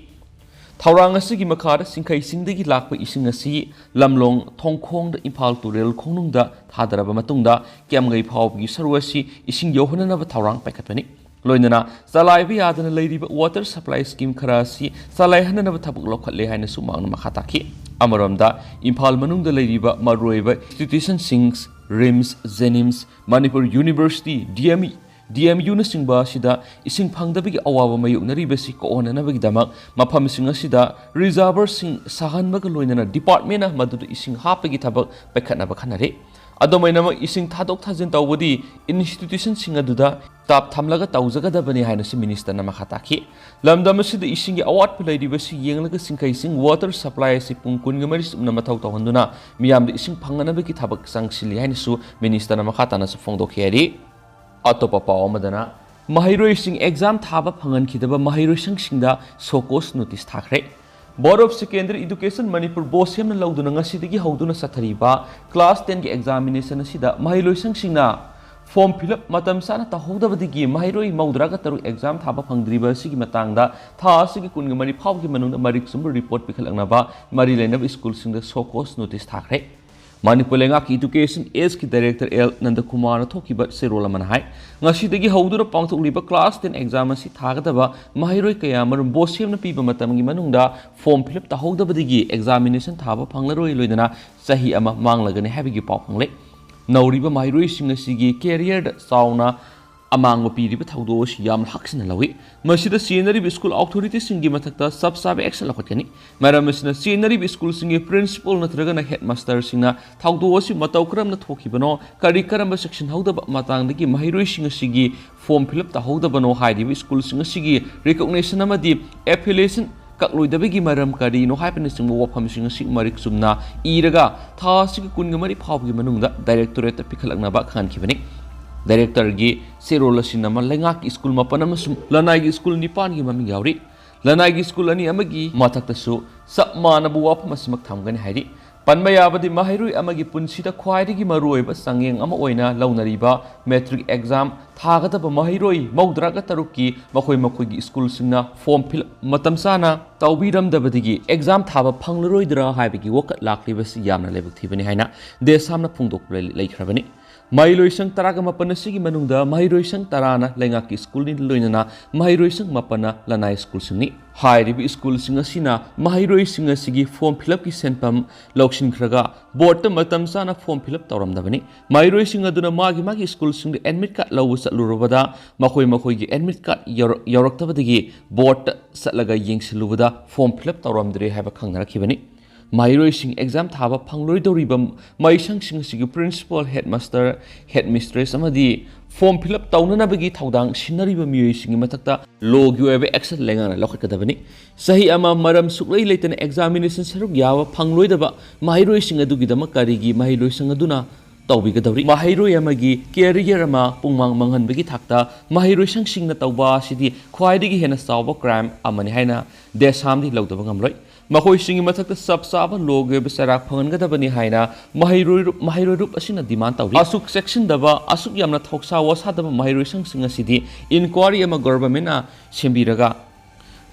ꯊꯧꯔꯥꯡ ꯑꯁꯤꯒꯤ ꯃꯈꯥꯗ ꯁꯤꯡꯈꯩꯁꯤꯡꯗꯒꯤ ꯂꯥꯛꯄ ꯏꯁꯤꯡ ꯑꯁꯤ ꯂꯝꯂꯣꯡ ꯊꯣꯡꯈꯣꯡꯗ ꯏꯝꯐꯥꯜ ꯇꯨꯔꯦꯜ ꯈꯣꯡꯅꯨꯡꯗ ꯊꯥꯗꯔꯕ ꯃꯇꯨꯡꯗ ꯀꯤꯌꯥꯝꯒꯩ ꯐꯥꯎꯕꯒꯤ ꯁꯔꯨꯛ ꯑꯁꯤ ꯏꯁꯤꯡ ꯌꯧꯍꯟꯅꯅꯕ ꯊꯧꯔꯥꯡ ꯄꯥꯏꯈꯠꯄꯅꯤ꯫ ꯂꯣꯏꯅꯅ ꯆꯂꯥꯏꯕ ꯌꯥꯗꯅ ꯂꯩꯔꯤꯕ ꯋꯥꯇꯔ ꯁꯄ꯭ꯂꯥꯏ ꯁ꯭ꯀꯤꯝ ꯈꯔ ꯑꯁꯤ ꯆꯂꯥꯏꯍꯟꯅꯅꯕ ꯊꯕꯛ ꯂꯧꯈꯠꯂꯦ ꯍꯥꯏꯅꯁꯨ ꯃꯍꯥꯛꯅ ꯃꯈꯥ ꯇꯥꯈꯤ꯫ ꯑꯃꯔꯣꯝꯗ ꯏꯝꯐꯥꯜ ꯃꯅꯨꯡꯗ ꯂꯩꯔꯤꯕ ꯃꯔꯨꯑꯣꯏꯕ ꯏꯟꯁꯇꯤꯇ꯭ꯌꯨꯁꯟꯁꯤꯡ, RIMS, JNIMS, Manipur university, D M, D M ꯌꯨꯅꯆꯤꯡꯕ ꯑꯁꯤꯗ ꯏꯁꯤꯡ ꯐꯪꯗꯕꯒꯤ ꯑꯋꯥꯕ ꯃꯥꯌꯣꯛꯅꯔꯤꯕꯁꯤ ꯀꯣꯛꯍꯟꯅꯅꯕꯒꯤꯗꯃꯛ ꯃꯐꯝꯁꯤꯡ ꯑꯁꯤꯗ ꯔꯤꯖꯥꯔꯚꯔꯁꯤꯡ ꯁꯥꯍꯟꯕꯒ ꯂꯣꯏꯅꯅ ꯗꯤꯄꯥꯔꯠꯃꯦꯟꯅ ꯃꯗꯨꯗ ꯏꯁꯤꯡ ꯍꯥꯞꯄꯒꯤ ꯊꯕꯛ ꯄꯥꯏꯈꯠꯅꯕ ꯈꯟꯅꯔꯤ꯫ ꯑꯗꯨꯃꯥꯏꯅꯃꯛ ꯏꯁꯤꯡ ꯊꯥꯗꯣꯛ ꯊꯥꯖꯤꯟ ꯇꯧꯕꯗꯤ ꯏꯟꯁꯇꯤꯇ꯭ꯌꯨꯁꯟꯁꯤꯡ ꯑꯗꯨꯗ ꯇꯥꯞ ꯊꯝꯂꯒ ꯇꯧꯖꯒꯗꯕꯅꯤ ꯍꯥꯏꯅꯁꯨ ꯃꯤꯅꯤꯁꯇꯔꯅ ꯃꯈꯥ ꯇꯥꯈꯤ꯫ ꯂꯝꯗꯝ ꯑꯁꯤꯗ ꯏꯁꯤꯡꯒꯤ ꯑꯋꯥꯠꯄ ꯂꯩꯔꯤꯕꯁꯤ ꯌꯦꯡꯂꯒ ꯁꯤꯡꯈꯩꯁꯤꯡ ꯋꯥꯇꯔ ꯁꯄ꯭ꯂꯥꯏ ꯑꯁꯤ ꯄꯨꯡ ꯀꯨꯟꯒ ꯃꯔꯤ ꯆꯨꯞꯅ ꯃꯊꯧ ꯇꯧꯍꯟꯗꯨꯅ ꯃꯤꯌꯥꯝꯗ ꯏꯁꯤꯡ ꯐꯪꯅꯅꯕꯒꯤ ꯊꯕꯛ ꯆꯪꯁꯤꯜꯂꯤ ꯍꯥꯏꯅꯁꯨ ꯃꯤꯅꯤꯁꯇꯔꯅ ꯃꯈꯥ ꯇꯥꯅꯁꯨ ꯐꯣꯡꯗꯣꯛꯈꯤ ꯍꯥꯏꯔꯤ꯫ ꯑꯇꯣꯞꯄ ꯄꯥꯎ ꯑꯃꯗꯅ, ꯃꯍꯩꯔꯣꯏꯁꯤꯡ ꯑꯦꯛꯖꯥꯝ ꯊꯥꯕ ꯐꯪꯍꯟꯈꯤꯗꯕ ꯃꯍꯩꯔꯣꯏꯁꯪꯁꯤꯡꯗ ꯁꯣ ꯀꯣꯁ ꯅꯣꯇꯤꯁ ꯊꯥꯈ꯭ꯔꯦ꯫ Board of Secondary Education Manipur ꯕꯣꯁꯦꯝꯅ ꯂꯧꯗꯨꯅ ꯉꯁꯤꯗꯒꯤ ꯍꯧꯗꯨꯅ ꯆꯠꯊꯔꯤꯕ ꯀ꯭ꯂꯥꯁ ꯇꯦꯟꯒꯤ ꯑꯦꯛꯖꯥꯃꯤꯅꯦꯁꯟ ꯑꯁꯤꯗ ꯃꯍꯩꯔꯣꯏꯁꯪꯁꯤꯡꯅ ꯐꯣꯔꯝ ꯐꯤꯜ ꯑꯞ ꯃꯇꯝ ꯆꯥꯅ ꯇꯧꯍꯧꯗꯕꯗꯒꯤ ꯃꯍꯩꯔꯣꯏ ꯃꯧꯗ꯭ꯔꯥꯒ ꯇꯔꯨꯛ ꯑꯦꯛꯖꯥꯝ ꯊꯥꯕ ꯐꯪꯗ꯭ꯔꯤꯕ ꯑꯁꯤꯒꯤ ꯃꯇꯥꯡꯗ ꯊꯥ ꯑꯁꯤꯒꯤ ꯀꯨꯟꯒ ꯃꯔꯤ ꯐꯥꯎꯕꯒꯤ ꯃꯅꯨꯡꯗ ꯃꯔꯤꯛ ꯆꯨꯝꯕ ꯔꯤꯄꯣꯔꯠ ꯄꯤꯈꯠꯂꯛꯅꯕ ꯃꯔꯤ ꯂꯩꯅꯕ ꯁ꯭ꯀꯨꯜꯁꯤꯡꯗ ꯁꯣ ꯀꯣꯁ ꯅꯣꯇꯤꯁ ꯊꯥꯈ꯭ꯔꯦ꯫ ꯃꯅꯤꯄꯨꯔ ꯂꯩꯉꯥꯛꯀꯤ ꯏꯗꯨꯀꯦꯁꯟ ꯑꯦꯖꯀꯤ ꯗꯥꯏꯔꯦꯛꯇꯔ ꯑꯦꯜ ꯅꯟꯗꯀꯨꯃꯥꯔꯅ ꯊꯣꯛꯈꯤꯕ ꯆꯦꯔꯣꯜ ꯑꯃꯅ ꯍꯥꯏ, ꯉꯁꯤꯗꯒꯤ ꯍꯧꯗꯨꯅ ꯄꯥꯡꯊꯣꯛꯂꯤꯕ ꯀ꯭ꯂꯥꯁ ꯇꯦꯟ ꯑꯦꯛꯖꯥꯝ ꯑꯁꯤ ꯊꯥꯒꯗꯕ ꯃꯍꯩꯔꯣꯏ ꯀꯌꯥ ꯑꯃꯔꯣꯝ ꯕꯣꯁꯦꯝꯅ ꯄꯤꯕ ꯃꯇꯝꯒꯤ ꯃꯅꯨꯡꯗ ꯐꯣꯔꯝ ꯐꯤꯜ ꯑꯞ ꯇꯧꯍꯧꯗꯕꯗꯒꯤ ꯑꯦꯛꯖꯥꯃꯤꯅꯦꯁꯟ ꯊꯥꯕ ꯐꯪꯂꯔꯣꯏ, ꯂꯣꯏꯅꯅ ꯆꯍꯤ ꯑꯃ ꯃꯥꯡꯂꯒꯅꯤ ꯍꯥꯏꯕꯒꯤ ꯄꯥꯎ ꯐꯪꯂꯦ꯫ ꯅꯧꯔꯤꯕ ꯃꯍꯩꯔꯣꯏꯁꯤꯡ ꯑꯁꯤꯒꯤ ꯀꯦꯔꯤꯌꯔꯗ ꯆꯥꯎꯅ ꯑꯃꯥꯡꯕ ꯄꯤꯔꯤꯕ ꯊꯧꯗꯣꯛ ꯑꯁꯤ ꯌꯥꯝꯅ ꯍꯛꯁꯤꯟꯅ ꯂꯧꯏ꯫ ꯃꯁꯤꯗ ꯆꯦꯟꯅꯔꯤꯕ ꯁ꯭ꯀꯨꯜ ꯑꯣꯊꯣꯔꯤꯇꯤꯁꯤꯡꯒꯤ ꯃꯊꯛꯇ ꯆꯞ ꯆꯥꯕ ꯑꯦꯛꯁꯟ ꯂꯧꯈꯠꯀꯅꯤ꯫ ꯃꯔꯝ ꯑꯁꯤꯅ ꯆꯦꯟꯅꯔꯤꯕ ꯁ꯭ꯀꯨꯜꯁꯤꯡꯒꯤ ꯄ꯭ꯔꯤꯟꯁꯤꯄꯥꯜ ꯅꯠꯇ꯭ꯔꯒꯅ ꯍꯦꯗꯃꯥꯁꯇꯔꯁꯤꯡꯅ ꯊꯧꯗꯣꯛ ꯑꯁꯤ ꯃꯇꯧ ꯀꯔꯝꯅ ꯊꯣꯛꯈꯤꯕꯅꯣ, ꯀꯔꯤ ꯀꯔꯝꯕ ꯆꯦꯛꯁꯤꯟꯍꯧꯗꯕ ꯃꯇꯥꯡꯗꯒꯤ ꯃꯍꯩꯔꯣꯏꯁꯤꯡ ꯑꯁꯤꯒꯤ ꯐꯣꯔꯝ ꯐꯤꯜ ꯑꯞ ꯇꯧꯍꯧꯗꯕꯅꯣ ꯍꯥꯏꯔꯤꯕ ꯁ꯭ꯀꯨꯜꯁꯤꯡ ꯑꯁꯤꯒꯤ ꯔꯤꯀꯣꯛꯅꯤꯁꯟ ꯑꯃꯗꯤ ꯑꯦꯐꯤꯂꯤꯌꯦꯁꯟ ꯀꯛꯂꯣꯏꯗꯕꯒꯤ ꯃꯔꯝ ꯀꯔꯤꯅꯣ ꯍꯥꯏꯕꯅꯆꯤꯡꯕ ꯋꯥꯐꯝꯁꯤꯡ ꯑꯁꯤ ꯃꯔꯤꯛ ꯆꯨꯝꯅ ꯏꯔꯒ ꯊꯥ ꯑꯁꯤꯒꯤ ꯀꯨꯟꯒ ꯃꯔꯤ ꯐꯥꯎꯕꯒꯤ ꯃꯅꯨꯡꯗ ꯗꯥꯏꯔꯦꯛꯇꯣꯔꯦꯠꯇ ꯄꯤꯈꯠꯂꯛꯅꯕ ꯈꯪꯍꯟꯈꯤꯕꯅꯤ꯫ ꯗꯥꯏꯔꯦꯛꯇꯔꯒꯤ ꯆꯦꯔꯣꯜ ꯑꯁꯤꯅ ꯃ-, ꯂꯩꯉꯥꯛꯀꯤ ꯁ꯭ꯀꯨꯜ ꯃꯥꯄꯟ ꯑꯃꯁꯨꯡ ꯂꯅꯥꯏꯒꯤ ꯁ꯭ꯀꯨꯜ ꯅꯤꯄꯥꯟꯒꯤ ꯃꯃꯤꯡ ꯌꯥꯎꯔꯤ꯫ ꯂꯅꯥꯏꯒꯤ ꯁ꯭ꯀꯨꯜ ꯑꯅꯤ ꯑꯃꯒꯤ ꯃꯊꯛꯇꯁꯨ ꯆꯞ ꯃꯥꯟꯅꯕ ꯋꯥꯐꯝ ꯑꯁꯤꯃꯛ ꯊꯝꯒꯅꯤ ꯍꯥꯏꯔꯤ꯫ ꯄꯟꯕ ꯌꯥꯕꯗꯤ, ꯃꯍꯩꯔꯣꯏ ꯑꯃꯒꯤ ꯄꯨꯟꯁꯤꯗ ꯈ꯭ꯋꯥꯏꯗꯒꯤ ꯃꯔꯨꯑꯣꯏꯕ ꯆꯥꯡꯌꯦꯡ ꯑꯃ ꯑꯣꯏꯅ ꯂꯧꯅꯔꯤꯕ ꯃꯦꯇ꯭ꯔꯤꯛ ꯑꯦꯛꯖꯥꯝ ꯊꯥꯒꯗꯕ ꯃꯍꯩꯔꯣꯏ ꯃꯧꯗ꯭ꯔꯥꯒ ꯇꯔꯨꯛꯀꯤ ꯃꯈꯣꯏ ꯃꯈꯣꯏꯒꯤ ꯁ꯭ꯀꯨꯜꯁꯤꯡꯅ ꯐꯣꯔꯝ ꯐꯤꯜ ꯑꯞ ꯃꯇꯝ ꯆꯥꯅ ꯇꯧꯕꯤꯔꯝꯗꯕꯗꯒꯤ ꯑꯦꯛꯖꯥꯝ ꯊꯥꯕ ꯐꯪꯂꯔꯣꯏꯗ꯭ꯔꯥ ꯍꯥꯏꯕꯒꯤ ꯋꯥꯀꯠ ꯂꯥꯛꯂꯤꯕꯁꯤ ꯌꯥꯝꯅ ꯂꯥꯏꯕꯛ ꯊꯤꯕꯅꯤ ꯍꯥꯏꯅ ꯗꯦꯁꯥꯝꯅ ꯐꯣꯡꯗꯣꯛꯄ ꯂꯩ-, ꯂꯩꯈ꯭ꯔꯕꯅꯤ꯫ ꯃꯍꯩꯂꯣꯏꯁꯪ ꯇꯔꯥꯒ ꯃꯥꯄꯟ ꯑꯁꯤꯒꯤ ꯃꯅꯨꯡꯗ ꯃꯍꯩꯔꯣꯏꯁꯪ ꯇꯔꯥꯅ ꯂꯩꯉꯥꯛꯀꯤ ꯁ꯭ꯀꯨꯜꯅꯤ, ꯂꯣꯏꯅꯅ ꯃꯍꯩꯔꯣꯏꯁꯪ ꯃꯥꯄꯟꯅ ꯂꯅꯥꯏ ꯁ꯭ꯀꯨꯜꯁꯤꯡꯅꯤ꯫ ꯍꯥꯏꯔꯤꯕ ꯁ꯭ꯀꯨꯜꯁꯤꯡ ꯑꯁꯤꯅ ꯃꯍꯩꯔꯣꯏꯁꯤꯡ ꯑꯁꯤꯒꯤ ꯐꯣꯔꯝ ꯐꯤꯜ ꯑꯞꯀꯤ ꯁꯦꯟꯐꯝ ꯂꯧꯁꯤꯟꯈ꯭ꯔꯒ ꯕꯣꯔꯗꯇ ꯃꯇꯝ ꯆꯥꯅ ꯐꯣꯔꯝ ꯐꯤꯜ ꯑꯞ ꯇꯧꯔꯝꯗꯕꯅꯤ꯫ ꯃꯍꯩꯔꯣꯏꯁꯤꯡ ꯑꯗꯨꯅ ꯃꯥꯒꯤ ꯃꯥꯒꯤ ꯁ꯭ꯀꯨꯜꯁꯤꯡꯗ ꯑꯦꯗꯃꯤꯠ ꯀꯥꯔꯗ ꯂꯧꯕ ꯆꯠꯂꯨꯔꯕꯗ ꯃꯈꯣꯏ ꯃꯈꯣꯏꯒꯤ ꯑꯦꯗꯃꯤꯠ ꯀꯥꯔꯗ ꯌꯧꯔꯛ-, ꯌꯧꯔꯛꯇꯕꯗꯒꯤ ꯕꯣꯔꯗꯇ ꯆꯠꯂꯒ ꯌꯦꯡꯁꯤꯜꯂꯨꯕꯗ ꯐꯣꯔꯝ ꯐꯤꯜ ꯑꯞ ꯇꯧꯔꯝꯗ꯭ꯔꯦ ꯍꯥꯏꯕ ꯈꯪꯅꯔꯛꯈꯤꯕꯅꯤ꯫ ꯃꯍꯩꯔꯣꯏꯁꯤꯡ ꯑꯦꯛꯖꯥꯝ ꯊꯥꯕ ꯐꯪꯂꯣꯏꯗꯧꯔꯤꯕ ꯃꯍꯩꯁꯪꯁꯤꯡ ꯑꯁꯤꯒꯤ ꯄ꯭ꯔꯤꯟꯁꯤꯄꯥꯜ, ꯍꯦꯗꯃꯥꯁꯇꯔ, ꯍꯦꯗꯃꯤꯁꯇ꯭ꯔꯦꯁ ꯑꯃꯗꯤ ꯐꯣꯔꯝ ꯐꯤꯜ ꯑꯞ ꯇꯧꯅꯅꯕꯒꯤ ꯊꯧꯗꯥꯡ ꯁꯤꯟꯅꯔꯤꯕ ꯃꯤꯑꯣꯏꯁꯤꯡꯒꯤ ꯃꯊꯛꯇ ꯂꯣꯒꯤ ꯑꯣꯏꯕ ꯑꯦꯛꯁꯟ ꯂꯩꯉꯥꯛꯅ ꯂꯧꯈꯠꯀꯗꯕꯅꯤ꯫ ꯆꯍꯤ ꯑꯃ ꯃꯔꯝ ꯁꯨꯛꯂꯩ ꯂꯩꯇꯅ ꯑꯦꯛꯖꯥꯃꯤꯅꯦꯁꯟ ꯁꯔꯨꯛ ꯌꯥꯕ ꯐꯪꯂꯣꯏꯗꯕ ꯃꯍꯩꯔꯣꯏꯁꯤꯡ ꯑꯗꯨꯒꯤꯗꯃꯛ ꯀꯔꯤꯒꯤ ꯃꯍꯩꯂꯣꯏꯁꯪ ꯑꯗꯨꯅ ꯇꯧꯕꯤꯒꯗꯧꯔꯤ? ꯃꯍꯩꯔꯣꯏ ꯑꯃꯒꯤ ꯀꯦꯔꯤꯌꯔ ꯑꯃ ꯄꯨꯡꯃꯥꯡ ꯃꯥꯡꯍꯟꯕꯒꯤ ꯊꯥꯛꯇ ꯃꯍꯩꯔꯣꯏꯁꯪꯁꯤꯡꯅ ꯇꯧꯕ ꯑꯁꯤꯗꯤ ꯈ꯭ꯋꯥꯏꯗꯒꯤ ꯍꯦꯟꯅ ꯆꯥꯎꯕ ꯀ꯭ꯔꯥꯏꯝ ꯑꯃꯅꯤ ꯍꯥꯏꯅ ꯗꯦꯁꯥꯝꯗꯤ ꯂꯧꯗꯕ ꯉꯝꯂꯣꯏ꯫ ꯃꯈꯣꯏꯁꯤꯡꯒꯤ ꯃꯊꯛꯇ ꯆꯞ ꯆꯥꯕ ꯂꯣꯒꯤ ꯑꯣꯏꯕ ꯆꯩꯔꯥꯛ ꯐꯪꯍꯟꯒꯗꯕꯅꯤ ꯍꯥꯏꯅ ꯃꯍꯩꯔꯣꯏ-, ꯃꯍꯩꯔꯣꯏꯔꯨꯞ ꯑꯁꯤꯅ ꯗꯤꯃꯥꯟ ꯇꯧꯔꯤ꯫ ꯑꯁꯨꯛ ꯆꯦꯛꯁꯤꯟꯗꯕ, ꯑꯁꯨꯛ ꯌꯥꯝꯅ ꯊꯧꯁꯥ ꯋꯥꯁꯥꯗꯕ ꯃꯍꯩꯔꯣꯏꯁꯪꯁꯤꯡ ꯑꯁꯤꯗꯤ ꯏꯟꯀ꯭ꯋꯥꯔꯤ ꯑꯃ ꯒꯣꯚꯔꯟꯃꯦꯟꯠꯅ ꯁꯦꯝꯕꯤꯔꯒ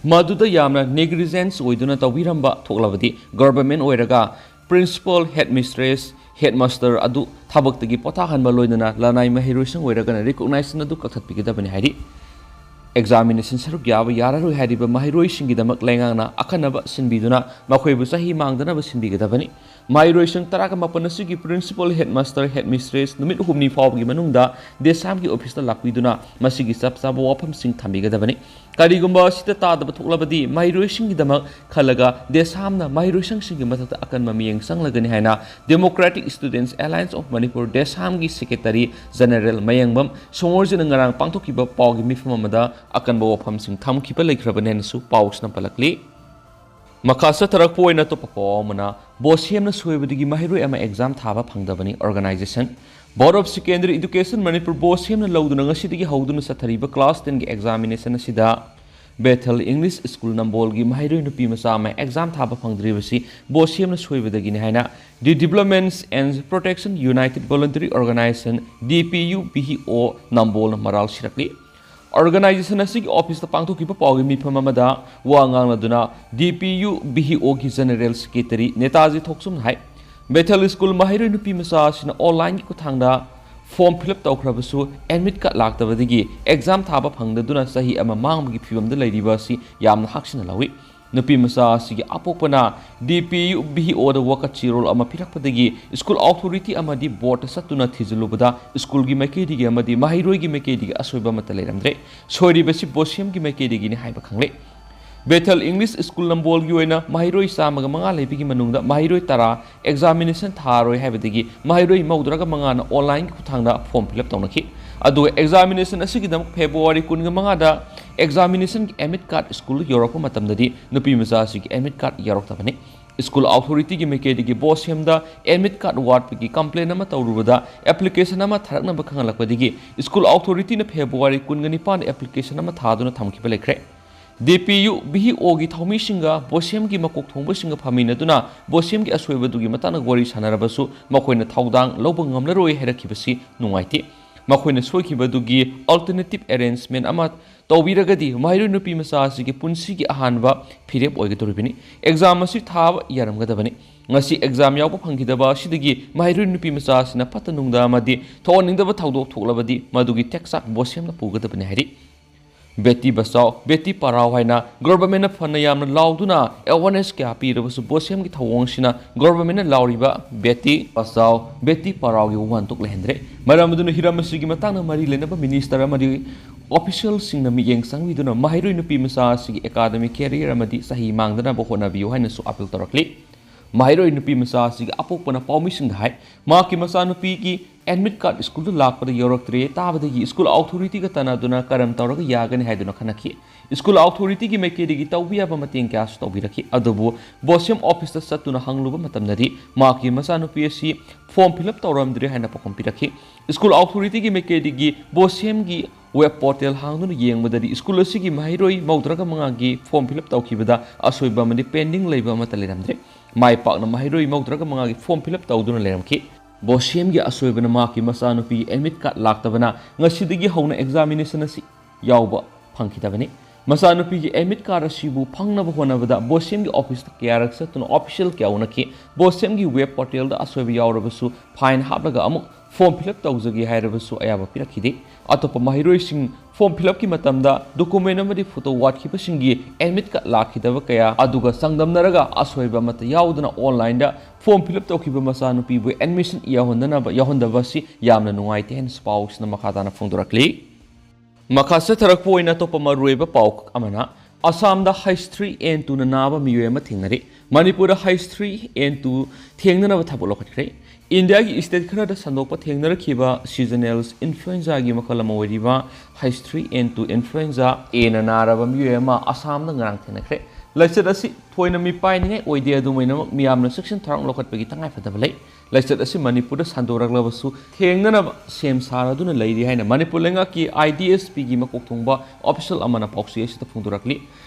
ꯃꯗꯨꯗ ꯌꯥꯝꯅ ꯅꯦꯒ꯭ꯂꯤꯖꯦꯟꯁ ꯑꯣꯏꯗꯨꯅ ꯇꯧꯕꯤꯔꯝꯕ ꯊꯣꯛꯂꯕꯗꯤ ꯒꯣꯚꯔꯟꯃꯦꯟꯠ ꯑꯣꯏꯔꯒ ꯄ꯭ꯔꯤꯟꯁꯤꯄꯥꯜ, ꯍꯦꯗꯃꯤꯁꯇ꯭ꯔꯦꯁ, ꯍꯦꯗꯃꯥꯁꯇꯔ ꯑꯗꯨ ꯊꯕꯛꯇꯒꯤ ꯄꯣꯊꯥꯍꯟꯕ ꯂꯣꯏꯅꯅ ꯂꯅꯥꯏ ꯃꯍꯩꯔꯣꯏꯁꯪ ꯑꯣꯏꯔꯒꯅ ꯔꯤꯀꯣꯛꯅꯥꯏꯖꯦꯁꯟ ꯑꯗꯨ ꯀꯛꯊꯠꯄꯤꯒꯗꯕꯅꯤ ꯍꯥꯏꯔꯤ꯫ ꯑꯦꯛꯖꯥꯃꯤꯅꯦꯁꯟ ꯁꯔꯨꯛ ꯌꯥꯕ ꯌꯥꯔꯔꯣꯏ ꯍꯥꯏꯔꯤꯕ ꯃꯍꯩꯔꯣꯏꯁꯤꯡꯒꯤꯗꯃꯛ ꯂꯩꯉꯥꯛꯅ ꯑꯈꯟꯅꯕ ꯁꯤꯟꯕꯤꯗꯨꯅ ꯃꯈꯣꯏꯕꯨ ꯆꯍꯤ ꯃꯥꯡꯗꯅꯕ ꯁꯤꯟꯕꯤꯒꯗꯕꯅꯤ꯫ ꯃꯍꯩꯔꯣꯏꯁꯪ ꯇꯔꯥꯒ ꯃꯥꯄꯟ ꯑꯁꯤꯒꯤ principal, headmaster, headmistress ꯅꯨꯃꯤꯠ ꯍꯨꯝꯅꯤ ꯐꯥꯎꯕꯒꯤ ꯃꯅꯨꯡꯗ DESAM ꯒꯤ office ꯇ ꯂꯥꯛꯄꯤꯗꯨꯅ ꯃꯁꯤꯒꯤ ꯆꯞ ꯆꯥꯕ ꯋꯥꯐꯝꯁꯤꯡ ꯊꯝꯕꯤꯒꯗꯕꯅꯤ꯫ ꯀꯔꯤꯒꯨꯝꯕ ꯑꯁꯤꯗ ꯇꯥꯗꯕ ꯊꯣꯛꯂꯕꯗꯤ ꯃꯍꯩꯔꯣꯏꯁꯤꯡꯒꯤꯗꯃꯛ ꯈꯜꯂꯒ DESAM ꯅ ꯃꯍꯩꯔꯣꯏꯁꯪꯁꯤꯡꯒꯤ ꯃꯊꯛꯇ ꯑꯀꯟꯕ ꯃꯤꯠꯌꯦꯡ ꯆꯪꯂꯒꯅꯤ ꯍꯥꯏꯅ Democratic Students Alliance of Manipur, DESAM ꯒꯤ secretary general ꯃꯌꯥꯡꯕꯝ ꯁꯣꯃꯣꯔꯖꯤꯅ ꯉꯔꯥꯡ ꯄꯥꯡꯊꯣꯛꯈꯤꯕ ꯄꯥꯎꯒꯤ ꯃꯤꯐꯝ ꯑꯃꯗ ꯑꯀꯟꯕ ꯋꯥꯐꯝꯁꯤꯡ ꯊꯝꯈꯤꯕ ꯂꯩꯈ꯭ꯔꯕꯅꯤ ꯍꯥꯏꯅꯁꯨ ꯄꯥꯎꯁꯤꯅ ꯄꯜꯂꯛꯂꯤ꯫ ꯃꯈꯥ ꯆꯠꯊꯔꯛꯄ ꯑꯣꯏꯅ ꯑꯇꯣꯞꯄ ꯄꯥꯎ ꯑꯃꯅ, BOSEM ꯅ ꯁꯣꯏꯕꯗꯒꯤ ꯃꯍꯩꯔꯣꯏ ꯑꯃ exam ꯊꯥꯕ ꯐꯪꯗꯕꯅꯤ꯫ Organization, Board of Secondary Education Manipur, BOSEM ꯅ ꯂꯧꯗꯨꯅ ꯉꯁꯤꯗꯒꯤ ꯍꯧꯗꯨꯅ ꯆꯠꯊꯔꯤꯕ class ten ꯒꯤ examination ꯑꯁꯤꯗ Bethel English School ꯅꯝꯕꯣꯜꯒꯤ ꯃꯍꯩꯔꯣꯏ ꯅꯨꯄꯤ ꯃꯆꯥ ꯑꯃ exam ꯊꯥꯕ ꯐꯪꯗ꯭ꯔꯤꯕꯁꯤ BOSEM ꯅ ꯁꯣꯏꯕꯗꯒꯤꯅꯤ ꯍꯥꯏꯅ The Development and Protection United Voluntary Organization, DPUBHO, ꯅꯝꯕꯣꯜꯅ ꯃꯔꯥꯜ ꯁꯤꯔꯛꯂꯤ꯫ Organization ꯑꯁꯤꯒꯤ office ꯇ ꯄꯥꯡꯊꯣꯛꯈꯤꯕ ꯄꯥꯎꯒꯤ ꯃꯤꯐꯝ ꯑꯃꯗ ꯋꯥ ꯉꯥꯡꯂꯗꯨꯅ DPUBHO ꯒꯤ general secretary ꯅꯦꯇꯥꯖꯤ ꯊꯣꯛꯆꯨꯝꯅ ꯍꯥꯏ, ꯕꯦꯊꯦꯜ ꯁ꯭ꯀꯨꯜ ꯃꯍꯩꯔꯣꯏ ꯅꯨꯄꯤ ꯃꯆꯥ ꯑꯁꯤꯅ online ꯒꯤ ꯈꯨꯠꯊꯥꯡꯗ form fill up ꯇꯧꯈ꯭ꯔꯕꯁꯨ admit card ꯂꯥꯛꯇꯕꯗꯒꯤ exam ꯊꯥꯕ ꯐꯪꯗꯗꯨꯅ ꯆꯍꯤ ꯑꯃ ꯃꯥꯡꯕꯒꯤ ꯐꯤꯕꯝꯗ ꯂꯩꯔꯤꯕ ꯑꯁꯤ ꯌꯥꯝꯅ ꯍꯥꯛꯁꯤꯟꯅ ꯂꯧꯏ꯫ ꯅꯨꯄꯤ ꯃꯆꯥ ꯑꯁꯤꯒꯤ ꯑꯄꯣꯛꯄꯅ DPUBHO ꯗ ꯋꯥꯀꯠ ꯆꯦꯔꯣꯜ ꯑꯃ ꯄꯤꯔꯛꯄꯗꯒꯤ school authority ꯑꯃꯗꯤ board ꯇ ꯆꯠꯇꯨꯅ ꯊꯤꯖꯤꯜꯂꯨꯕꯗ school ꯒꯤ ꯃꯥꯏꯀꯩꯗꯒꯤ ꯑꯃꯗꯤ ꯃꯍꯩꯔꯣꯏꯒꯤ ꯃꯥꯏꯀꯩꯗꯒꯤ ꯑꯁꯣꯏꯕ ꯑꯃꯠꯇ ꯂꯩꯔꯝꯗ꯭ꯔꯦ꯫ ꯁꯣꯏꯔꯤꯕꯁꯤ BOSEM ꯒꯤ ꯃꯥꯏꯀꯩꯗꯒꯤꯅꯤ ꯍꯥꯏꯕ ꯈꯪꯂꯦ꯫ ꯕꯦꯊꯦꯜ English School ꯅꯝꯕꯣꯜꯒꯤ ꯑꯣꯏꯅ ꯃꯍꯩꯔꯣꯏ ꯆꯥꯝꯃꯒ ꯃꯉꯥ ꯂꯩꯕꯒꯤ ꯃꯅꯨꯡꯗ ꯃꯍꯩꯔꯣꯏ ꯇꯔꯥ examination ꯊꯥꯔꯣꯏ ꯍꯥꯏꯕꯗꯒꯤ ꯃꯍꯩꯔꯣꯏ ꯃꯧꯗ꯭ꯔꯥꯒ ꯃꯉꯥꯅ online ꯒꯤ ꯈꯨꯠꯊꯥꯡꯗ form fill up ꯇꯧꯅꯈꯤ꯫ ꯑꯗꯨꯒ examination ꯑꯁꯤꯒꯤꯗꯃꯛ February ꯀꯨꯟꯒ ꯃꯉꯥꯗ examination ꯒꯤ admit card school ꯗ ꯌꯧꯔꯛꯄ ꯃꯇꯝꯗꯗꯤ ꯅꯨꯄꯤ ꯃꯆꯥ ꯑꯁꯤꯒꯤ admit card ꯌꯥꯎꯔꯛꯇꯕꯅꯤ꯫ School authority ꯒꯤ ꯃꯥꯏꯀꯩꯗꯒꯤ BOSEM ꯗ admit card ꯋꯥꯠꯄꯒꯤ complain ꯑꯃ ꯇꯧꯔꯨꯕꯗ application ꯑꯃ ꯊꯥꯔꯛꯅꯕ ꯈꯪꯍꯜꯂꯛꯄꯗꯒꯤ school authority ꯅ February ꯀꯨꯟꯒ ꯅꯤꯄꯥꯟꯗ application ꯑꯃ ꯊꯥꯗꯨꯅ ꯊꯝꯈꯤꯕ ꯂꯩꯈ꯭ꯔꯦ꯫ DPUBHO ꯒꯤ ꯊꯧꯃꯤꯁꯤꯡꯒ BOSEM ꯒꯤ ꯃꯀꯣꯛ ꯊꯣꯡꯕꯁꯤꯡꯒ ꯐꯝꯃꯤꯟꯅꯗꯨꯅ BOSEM ꯒꯤ ꯑꯁꯣꯏꯕꯗꯨꯒꯤ ꯃꯇꯥꯡꯗ ꯋꯥꯔꯤ ꯁꯥꯟꯅꯔꯕꯁꯨ ꯃꯈꯣꯏꯅ ꯊꯧꯗꯥꯡ ꯂꯧꯕ ꯉꯝꯂꯔꯣꯏ ꯍꯥꯏꯔꯛꯈꯤꯕꯁꯤ ꯅꯨꯡꯉꯥꯏꯇꯦ꯫ ꯃꯈꯣꯏꯅ ꯁꯣꯏꯈꯤꯕꯗꯨꯒꯤ alternative arrangement ꯑꯃ ꯇꯧꯕꯤꯔꯒꯗꯤ ꯃꯍꯩꯔꯣꯏ ꯅꯨꯄꯤ ꯃꯆꯥ ꯑꯁꯤꯒꯤ ꯄꯨꯟꯁꯤꯒꯤ ꯑꯍꯥꯟꯕ ꯐꯤꯔꯦꯞ ꯑꯣꯏꯒꯗꯧꯔꯤꯕꯅꯤ꯫ Exam ꯑꯁꯤ ꯊꯥꯕ ꯌꯥꯔꯝꯒꯗꯕꯅꯤ꯫ ꯉꯁꯤ exam ꯌꯥꯎꯕ ꯐꯪꯈꯤꯗꯕ ꯑꯁꯤꯗꯒꯤ ꯃꯍꯩꯔꯣꯏ ꯅꯨꯄꯤ ꯃꯆꯥ ꯑꯁꯤꯅ ꯐꯠꯇ ꯅꯨꯡꯗ ꯑꯃꯗꯤ ꯊꯣꯛꯍꯟꯅꯤꯡꯗꯕ ꯊꯧꯗꯣꯛ ꯊꯣꯛꯂꯕꯗꯤ ꯃꯗꯨꯒꯤ ꯇꯦꯛꯆꯥꯛ BOSEM ꯅ ꯄꯨꯒꯗꯕꯅꯤ ꯍꯥꯏꯔꯤ꯫ ꯕꯦꯇꯤ ꯕꯆꯥꯎ, ꯕꯦꯇꯤ ꯄꯔꯥꯎ ꯍꯥꯏꯅ ꯒꯣꯚꯔꯟꯃꯦꯟꯠꯅ ꯐꯅ ꯌꯥꯝꯅ ꯂꯥꯎꯗꯨꯅ ꯑꯦꯋꯥꯔꯅꯦꯁ ꯀꯌꯥ ꯄꯤꯔꯕꯁꯨ ꯕꯣꯁꯦꯝꯒꯤ ꯊꯧꯑꯣꯡꯁꯤꯅ ꯒꯣꯚꯔꯟꯃꯦꯟꯠꯅ ꯂꯥꯎꯔꯤꯕ ꯕꯦꯇꯤ ꯕꯆꯥꯎ, ꯕꯦꯇꯤ ꯄꯔꯥꯎꯒꯤ ꯋꯥꯍꯟꯊꯣꯛ ꯂꯩꯍꯟꯗ꯭ꯔꯦ꯫ ꯃꯔꯝ ꯑꯗꯨꯅ ꯍꯤꯔꯝ ꯑꯁꯤꯒꯤ ꯃꯇꯥꯡꯗ ꯃꯔꯤ ꯂꯩꯅꯕ ꯃꯤꯅꯤꯁꯇꯔ ꯑꯃꯗꯤ ꯑꯣꯐꯤꯁꯤꯌꯦꯜꯁꯤꯡꯅ ꯃꯤꯠꯌꯦꯡ ꯆꯪꯕꯤꯗꯨꯅ ꯃꯍꯩꯔꯣꯏ ꯅꯨꯄꯤ ꯃꯆꯥ ꯑꯁꯤꯒꯤ ꯑꯦꯀꯥꯗꯃꯤꯛ ꯀꯦꯔꯤꯌꯔ ꯑꯃꯗꯤ ꯆꯍꯤ ꯃꯥꯡꯗꯅꯕ ꯍꯣꯠꯅꯕꯤꯌꯨ ꯍꯥꯏꯅꯁꯨ ꯑꯥꯄꯤꯜ ꯇꯧꯔꯛꯂꯤ꯫ ꯃꯍꯩꯔꯣꯏ ꯅꯨꯄꯤ ꯃꯆꯥ ꯑꯁꯤꯒꯤ ꯑꯄꯣꯛꯄꯅ ꯄꯥꯎꯃꯤꯁꯤꯡꯗ ꯍꯥꯏ, ꯃꯍꯥꯛꯀꯤ ꯃꯆꯥꯅꯨꯄꯤꯒꯤ ꯑꯦꯗꯃꯤꯠ ꯀꯥꯔꯗ ꯁ꯭ꯀꯨꯜꯗ ꯂꯥꯛꯄꯗ ꯌꯧꯔꯛꯇ꯭ꯔꯦ ꯇꯥꯕꯗꯒꯤ ꯁ꯭ꯀꯨꯜ ꯑꯣꯊꯣꯔꯤꯇꯤꯒ ꯇꯥꯟꯅꯗꯨꯅ ꯀꯔꯝ ꯇꯧꯔꯒ ꯌꯥꯒꯅꯤ ꯍꯥꯏꯗꯨꯅ ꯈꯟꯅꯈꯤ꯫ ꯁ꯭ꯀꯨꯜ ꯑꯣꯊꯣꯔꯤꯇꯤꯒꯤ ꯃꯥꯏꯀꯩꯗꯒꯤ ꯇꯧꯕ ꯌꯥꯕ ꯃꯇꯦꯡ ꯀꯌꯥꯁꯨ ꯇꯧꯕꯤꯔꯛꯈꯤ, ꯑꯗꯨꯕꯨ ꯕꯣꯁꯦꯝ ꯑꯣꯐꯤꯁꯇ ꯆꯠꯇꯨꯅ ꯍꯪꯂꯨꯕ ꯃꯇꯝꯗꯗꯤ ꯃꯍꯥꯛꯀꯤ ꯃꯆꯥꯅꯨꯄꯤ ꯑꯁꯤ ꯐꯣꯔꯝ ꯐꯤꯜ ꯑꯞ ꯇꯧꯔꯝꯗ꯭ꯔꯦ ꯍꯥꯏꯅ ꯄꯥꯎꯈꯨꯝ ꯄꯤꯔꯛꯈꯤ꯫ ꯁ꯭ꯀꯨꯜ ꯑꯣꯊꯣꯔꯤꯇꯤꯒꯤ ꯃꯥꯏꯀꯩꯗꯒꯤ ꯕꯣꯁꯦꯝꯒꯤ ꯋꯦꯕ ꯄꯣꯔꯇꯦꯜ ꯍꯥꯡꯗꯨꯅ ꯌꯦꯡꯕꯗꯗꯤ ꯁ꯭ꯀꯨꯜ ꯑꯁꯤꯒꯤ ꯃꯍꯩꯔꯣꯏ ꯃꯧꯗ꯭ꯔꯥꯒ ꯃꯉꯥꯒꯤ ꯐꯣꯔꯝ ꯐꯤꯜ ꯑꯞ ꯇꯧꯈꯤꯕꯗ ꯑꯁꯣꯏꯕ ꯑꯃꯗꯤ ꯄꯦꯟꯗꯤꯡ ꯂꯩꯕ ꯑꯃꯠꯇ ꯂꯩꯔꯝꯗ꯭ꯔꯦ꯫ ꯃꯥꯏ ꯄꯥꯛꯅ ꯃꯍꯩꯔꯣꯏ ꯃꯧꯗ꯭ꯔꯥꯒ ꯃꯉꯥꯒꯤ ꯐꯣꯔꯝ ꯐꯤꯜ ꯑꯞ ꯇꯧꯗꯨꯅ ꯂꯩꯔꯝꯈꯤ꯫ ꯕꯣꯁꯦꯝꯒꯤ ꯑꯁꯣꯏꯕꯅ ꯃꯍꯥꯛꯀꯤ ꯃꯆꯥꯅꯨꯄꯤꯒꯤ ꯑꯦꯗꯃꯤꯠ ꯀꯥꯔꯗ ꯂꯥꯛꯇꯕꯅ ꯉꯁꯤꯗꯒꯤ ꯍꯧꯅ ꯑꯦꯛꯖꯥꯃꯤꯅꯦꯁꯟ ꯑꯁꯤ ꯌꯥꯎꯕ ꯐꯪꯈꯤꯗꯕꯅꯤ꯫ ꯃꯆꯥꯅꯨꯄꯤꯒꯤ ꯑꯦꯗꯃꯤꯠ ꯀꯥꯔꯗ ꯑꯁꯤꯕꯨ ꯐꯪꯅꯕ ꯍꯣꯠꯅꯕꯗ ꯕꯣꯁꯦꯝꯒꯤ ꯑꯣꯐꯤꯁꯇ ꯀꯌꯥꯔꯛ ꯆꯠꯇꯨꯅ ꯑꯣꯐꯤꯁꯤꯌꯦꯜ ꯀꯌꯥ ꯎꯅꯈꯤ꯫ ꯕꯣꯁꯦꯝꯒꯤ ꯋꯦꯕ ꯄꯣꯔꯇꯦꯜꯗ ꯑꯁꯣꯏꯕ ꯌꯥꯎꯔꯕꯁꯨ ꯐꯥꯏꯟ ꯍꯥꯞꯂꯒ ꯑꯃꯨꯛ ꯐꯣꯔꯝ ꯐꯤꯜ ꯑꯞ ꯇꯧꯖꯒꯦ ꯍꯥꯏꯔꯕꯁꯨ ꯑꯌꯥꯕ ꯄꯤꯔꯛꯈꯤꯗꯦ꯫ ꯑꯇꯣꯞꯄ ꯃꯍꯩꯔꯣꯏꯁꯤꯡ ꯐꯣꯔꯝ ꯐꯤꯜ ꯑꯞꯀꯤ ꯃꯇꯝꯗ ꯗꯣꯀꯨꯃꯦꯟ ꯑꯃꯗꯤ ꯐꯣꯇꯣ ꯋꯥꯠꯈꯤꯕꯁꯤꯡꯒꯤ ꯑꯦꯗꯃꯤꯠ ꯀꯥꯔꯗ ꯂꯥꯛꯈꯤꯗꯕ ꯀꯌꯥ ꯑꯗꯨꯒ ꯆꯥꯡꯗꯝꯅꯔꯒ ꯑꯁꯣꯏꯕ ꯑꯃꯠꯇ ꯌꯥꯎꯗꯅ ꯑꯣꯟꯂꯥꯏꯟꯗ ꯐꯣꯔꯝ ꯐꯤꯜ ꯑꯞ ꯇꯧꯈꯤꯕ ꯃꯆꯥꯅꯨꯄꯤꯕꯨ ꯑꯦꯗꯃꯤꯁꯟ ꯌꯥꯎꯍꯟꯗꯅꯕ, ꯌꯥꯎꯍꯟꯗꯕ ꯑꯁꯤ ꯌꯥꯝꯅ ꯅꯨꯡꯉꯥꯏꯇꯦ ꯍꯥꯏꯅꯁꯨ ꯄꯥꯎꯁꯤꯅ ꯃꯈꯥ ꯇꯥꯅ ꯐꯣꯡꯗꯣꯔꯛꯂꯤ꯫ ꯃꯈꯥ ꯆꯠꯊꯔꯛꯄ ꯑꯣꯏꯅ ꯑꯇꯣꯞꯄ ꯃꯔꯨꯑꯣꯏꯕ ꯄꯥꯎ ꯑꯃꯅ, ꯑꯁꯥꯝꯗ ꯍꯩꯁ ꯊ꯭ꯔꯤ ꯑꯦꯟ ꯇꯨꯅ ꯅꯥꯕ ꯃꯤꯑꯣꯏ ꯑꯃ ꯊꯦꯡꯅꯔꯦ꯫ ꯃꯅꯤꯄꯨꯔꯗ ꯍꯩꯁ ꯊ꯭ꯔꯤ ꯑꯦꯟ ꯇꯨ ꯊꯦꯡꯅꯅꯕ ꯊꯕꯛ ꯂꯧꯈꯠꯈ꯭ꯔꯦ꯫ ꯏꯟꯗꯤꯌꯥꯒꯤ ꯁ꯭ꯇꯦꯠ ꯈꯔꯗ ꯁꯟꯗꯣꯛꯄ ꯊꯦꯡꯅꯔꯛꯈꯤꯕ ꯁꯤꯖꯅꯦꯜ ꯏꯟꯐ꯭ꯂꯨꯑꯦꯟꯖꯥꯒꯤ ꯃꯈꯜ ꯑꯃ ꯑꯣꯏꯔꯤꯕ ꯍꯩꯁ ꯊ꯭ꯔꯤ ꯑꯦꯟ ꯇꯨ ꯏꯟꯐ꯭ꯂꯨꯑꯦꯟꯖꯥ ꯑꯦꯅ ꯅꯥꯔꯕ ꯃꯤꯑꯣꯏ ꯑꯃ ꯑꯁꯥꯝꯗ ꯉꯔꯥꯡ ꯊꯦꯡꯅꯈ꯭ꯔꯦ꯫ ꯂꯥꯏꯆꯠ ꯑꯁꯤ ꯊꯣꯏꯅ ꯃꯤꯄꯥꯏꯅꯤꯡꯉꯥꯏ ꯑꯣꯏꯗꯦ, ꯑꯗꯨꯝ ꯑꯣꯏꯅꯃꯛ ꯃꯤꯌꯥꯝꯅ ꯆꯦꯛꯁꯤꯟ ꯊꯧꯔꯥꯡ ꯂꯧꯈꯠꯄꯒꯤ ꯇꯉꯥꯏꯐꯗꯕ ꯂꯩ꯫ ꯂꯥꯏꯆꯠ ꯑꯁꯤ ꯃꯅꯤꯄꯨꯔꯗ ꯁꯟꯗꯣꯔꯛꯂꯕꯁꯨ ꯊꯦꯡꯅꯅꯕ ꯁꯦꯝ ꯁꯥꯔꯗꯨꯅ ꯂꯩꯔꯤ ꯍꯥꯏꯅ ꯃꯅꯤꯄꯨꯔ ꯂꯩꯉꯥꯛꯀꯤ ꯑꯥꯏ ꯗꯤ ꯑꯦꯁ ꯄꯤꯒꯤ ꯃꯀꯣꯛ ꯊꯣꯡꯕ ꯑꯣꯐꯤꯁꯤꯌꯦꯜ ꯑꯃꯅ ꯄꯥꯎꯆꯦ ꯑꯁꯤꯗ ꯐꯣꯡꯗꯣꯔꯛꯂꯤ꯫